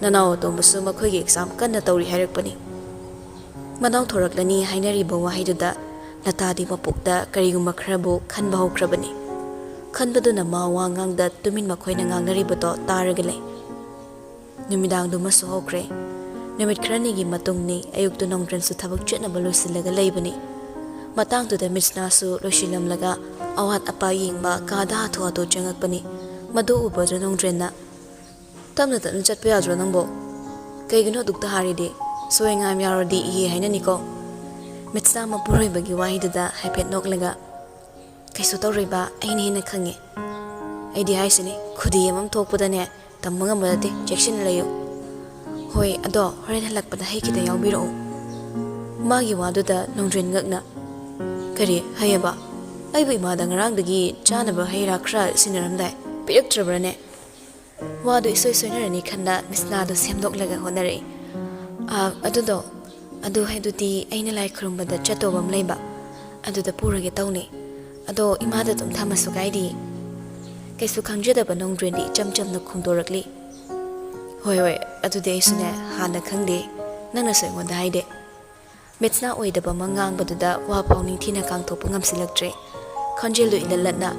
ꯅꯅꯥꯎ ꯑꯇꯣꯝꯕꯁꯨ ꯃꯈꯣꯏꯒꯤ ꯑꯦꯛꯖꯥꯝ ꯀꯟꯅ ꯇꯧꯔꯤ ꯍꯥꯏꯔꯛꯄꯅꯤ꯫" ꯃꯅꯥꯎ ꯊꯣꯔꯛꯂꯅꯤ ꯍꯥꯏꯅꯔꯤꯕ ꯋꯥꯍꯩꯗꯨꯗ ꯂꯇꯥꯗꯤ ꯃꯄꯨꯛꯇ ꯀꯔꯤꯒꯨꯝꯕ ꯈꯔꯕꯨ ꯈꯟꯕ ꯍꯧꯈ꯭ꯔꯕꯅꯤ꯫ ꯈꯟꯕꯗꯨꯅ ꯃꯥ ꯋꯥ ꯉꯥꯡꯗ ꯇꯨꯃꯤꯟ ꯃꯈꯣꯏꯅ ꯉꯥꯡꯅꯔꯤꯕꯗꯣ ꯇꯥꯔꯒ ꯂꯩ꯫ ꯅꯨꯃꯤꯗꯥꯡꯗꯨꯃꯁꯨ ꯍꯧꯈ꯭ꯔꯦ꯫ ꯅꯨꯃꯤꯠ ꯈꯔꯅꯤꯒꯤ ꯃꯇꯨꯡꯅꯤ꯫ ꯑꯌꯨꯛꯇꯨ ꯅꯣꯡꯗ꯭ꯔꯦꯟꯁꯨ ꯊꯕꯛ ꯆꯠꯅꯕ ꯂꯣꯏꯁꯤꯜꯂꯒ ꯂꯩꯕꯅꯤ꯫ ꯃꯇꯥꯡꯗꯨꯗ ꯃꯤꯠꯁꯅꯥꯁꯨ ꯂꯣꯏꯁꯤꯜꯂꯝꯂꯒ ꯑꯋꯥꯠ ꯑꯄꯥ ꯌꯦꯡꯕ ꯀꯥꯗ ꯍꯥꯊꯨ ꯍꯥꯊꯨ ꯆꯪꯉꯛꯄꯅꯤ꯫ ꯃꯗꯨ ꯎꯕꯗꯨ ꯅꯣꯡꯗ꯭ꯔꯦꯟꯅ, "ꯇꯞꯅ ꯇꯞꯅ ꯆꯠꯄ ꯌꯥꯗ꯭ꯔꯣ ꯅꯪꯕꯣ? ꯀꯩꯒꯤꯅꯣ ꯑꯗꯨꯛꯇ ꯍꯥꯔꯤꯗꯤ? ꯁꯣꯏ ꯉꯥꯝ ꯌꯥꯎꯔꯗꯤ ꯏꯍꯦ ꯍꯥꯏꯅꯅꯤꯀꯣ꯫" ꯃꯤꯠꯁꯅꯥ ꯃꯄꯨꯔꯣꯏꯕꯒꯤ ꯋꯥꯍꯩꯗꯨꯗ ꯍꯥꯏꯐꯦꯠ ꯅꯣꯛꯂꯒ, "ꯀꯩꯁꯨ ꯇꯧꯔꯣꯏꯕ, ꯑꯩꯅ ꯍꯦꯟꯅ ꯈꯪꯉꯦ꯫ ꯑꯩꯗꯤ ꯍꯥꯏꯁꯤꯅꯤ, ꯈꯨꯗꯤ ꯑꯃ ꯊꯣꯛꯄꯗꯅꯦ, ꯇꯝꯕ ꯉꯝꯕ ꯅꯠꯇꯦ, ꯆꯦꯛꯁꯤꯟꯅ ꯂꯩꯌꯨ꯫ ꯍꯣꯏ, ꯑꯗꯣ ꯍꯣꯔꯦꯟ ꯍꯜꯂꯛꯄꯗ ꯍꯩ ꯈꯤꯇ ꯌꯥꯎꯕꯤꯔꯛꯎ꯫" ꯃꯥꯒꯤ ꯋꯥꯗꯨꯗ ꯅꯣꯡꯗ꯭ꯔꯦꯟ ꯉꯛꯅ, "ꯀꯔꯤ ꯍꯩꯑꯕ? ꯑꯩꯕꯨ ꯏꯃꯥꯗ ꯉꯔꯥꯡꯗꯒꯤ ꯆꯥꯅꯕ ꯍꯩ ꯔꯥ ꯈꯔ ꯁꯤꯟꯅꯔꯝꯗꯥꯏ, ꯄꯤꯔꯛꯇ꯭ꯔꯕ꯭ꯔꯅꯦ?" ꯋꯥꯗꯨ ꯏꯁꯣꯏ ꯁꯣꯏꯅꯔꯅꯤ ꯈꯟꯅ ꯃꯤꯠꯁꯅꯥꯗꯨ ꯁꯦꯝꯗꯣꯛꯂꯒ ꯍꯣꯠꯅꯔꯛꯏ꯫ "ꯑ, ꯑꯗꯨꯗꯣ, ꯑꯗꯨ ꯍꯥꯏꯗꯨꯗꯤ ꯑꯩꯅ ꯂꯥꯏ ꯈꯨꯔꯨꯝꯕꯗ ꯆꯠꯇꯧꯕ ꯑꯃ ꯂꯩꯕ, ꯑꯗꯨꯗ ꯄꯨꯔꯒꯦ ꯇꯧꯅꯤ꯫ ꯑꯗꯣ ꯏꯃꯥꯗ ꯑꯗꯨꯝ ꯊꯝꯃꯁꯨ ꯀꯥꯏꯗꯤꯌꯦ꯫" ꯀꯩꯁꯨ ꯈꯪꯖꯗꯕ ꯅꯣꯡꯗ꯭ꯔꯦꯟꯗꯤ ꯏꯆꯝ ꯆꯝꯅ ꯈꯨꯝꯗꯣꯔꯛꯂꯤ꯫ "ꯍꯣꯏ, ꯍꯣꯏ, ꯑꯗꯨꯗꯤ ꯑꯩꯁꯨꯅꯦ ꯍꯥꯟꯅ ꯈꯪꯗꯦ, ꯅꯪꯅꯁꯨ ꯑꯩꯉꯣꯟꯗ ꯍꯥꯏꯗꯦ꯫" ꯃꯤꯠꯁꯅꯥ ꯑꯣꯏꯗꯕ ꯑꯃ ꯉꯥꯡꯕꯗꯨꯗ ꯋꯥ ꯐꯥꯎ ꯅꯤꯡꯊꯤꯅ ꯀꯥꯡꯊꯣꯛꯄ ꯉꯝꯁꯤꯜꯂꯛꯇ꯭ꯔꯦ꯫ ꯈꯣꯟꯖꯦꯜꯗꯨ ꯏꯂꯠ ꯂꯠꯅ,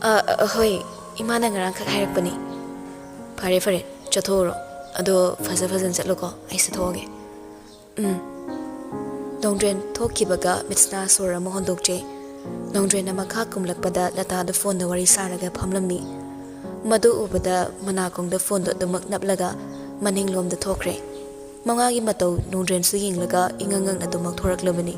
"ꯑ, ꯑ, ꯍꯣꯏ, ꯏꯃꯥꯅ ꯉꯔꯥꯡꯈꯛ ꯍꯥꯏꯔꯛꯄꯅꯤ꯫" "ꯐꯔꯦ, ꯐꯔꯦ, ꯆꯠꯊꯣꯛꯎꯔꯣ꯫ ꯑꯗꯣ ꯐꯖ ꯐꯖꯅ ꯆꯠꯂꯨꯀꯣ, ꯑꯩ ꯆꯠꯊꯣꯛꯑꯒꯦ꯫ ꯎꯝ꯫ ꯅꯣꯡꯗ꯭ꯔꯦꯟ ꯊꯣꯛꯈꯤꯕꯒ ꯃꯤꯠꯁꯅꯥ ꯁꯣꯔ ꯑꯃ ꯍꯣꯟꯗꯣꯛꯆꯩ꯫ ꯅꯣꯡꯗ꯭ꯔꯦꯟꯅ ꯃꯈꯥ ꯀꯨꯝꯂꯛꯄꯗ ꯂꯇꯥꯗ ꯐꯣꯟꯗ ꯋꯥꯔꯤ ꯁꯥꯔꯒ ꯐꯝꯂꯝꯃꯤ꯫ ꯃꯗꯨ ꯎꯕꯗ ꯃꯅꯥꯀꯣꯡꯗ ꯐꯣꯟꯗꯣ ꯑꯗꯨꯃꯛ ꯅꯞꯂꯒ ꯃꯅꯤꯡꯂꯣꯝꯗ ꯊꯣꯛꯈ꯭ꯔꯦ꯫ ꯃꯉꯥꯒꯤ ꯃꯇꯧ ꯅꯣꯡꯗ꯭ꯔꯦꯟꯁꯨ ꯌꯦꯡꯂꯒ ꯏꯉꯪ ꯉꯪꯅ ꯑꯗꯨꯃꯛ ꯊꯣꯔꯛꯂꯕꯅꯤ꯫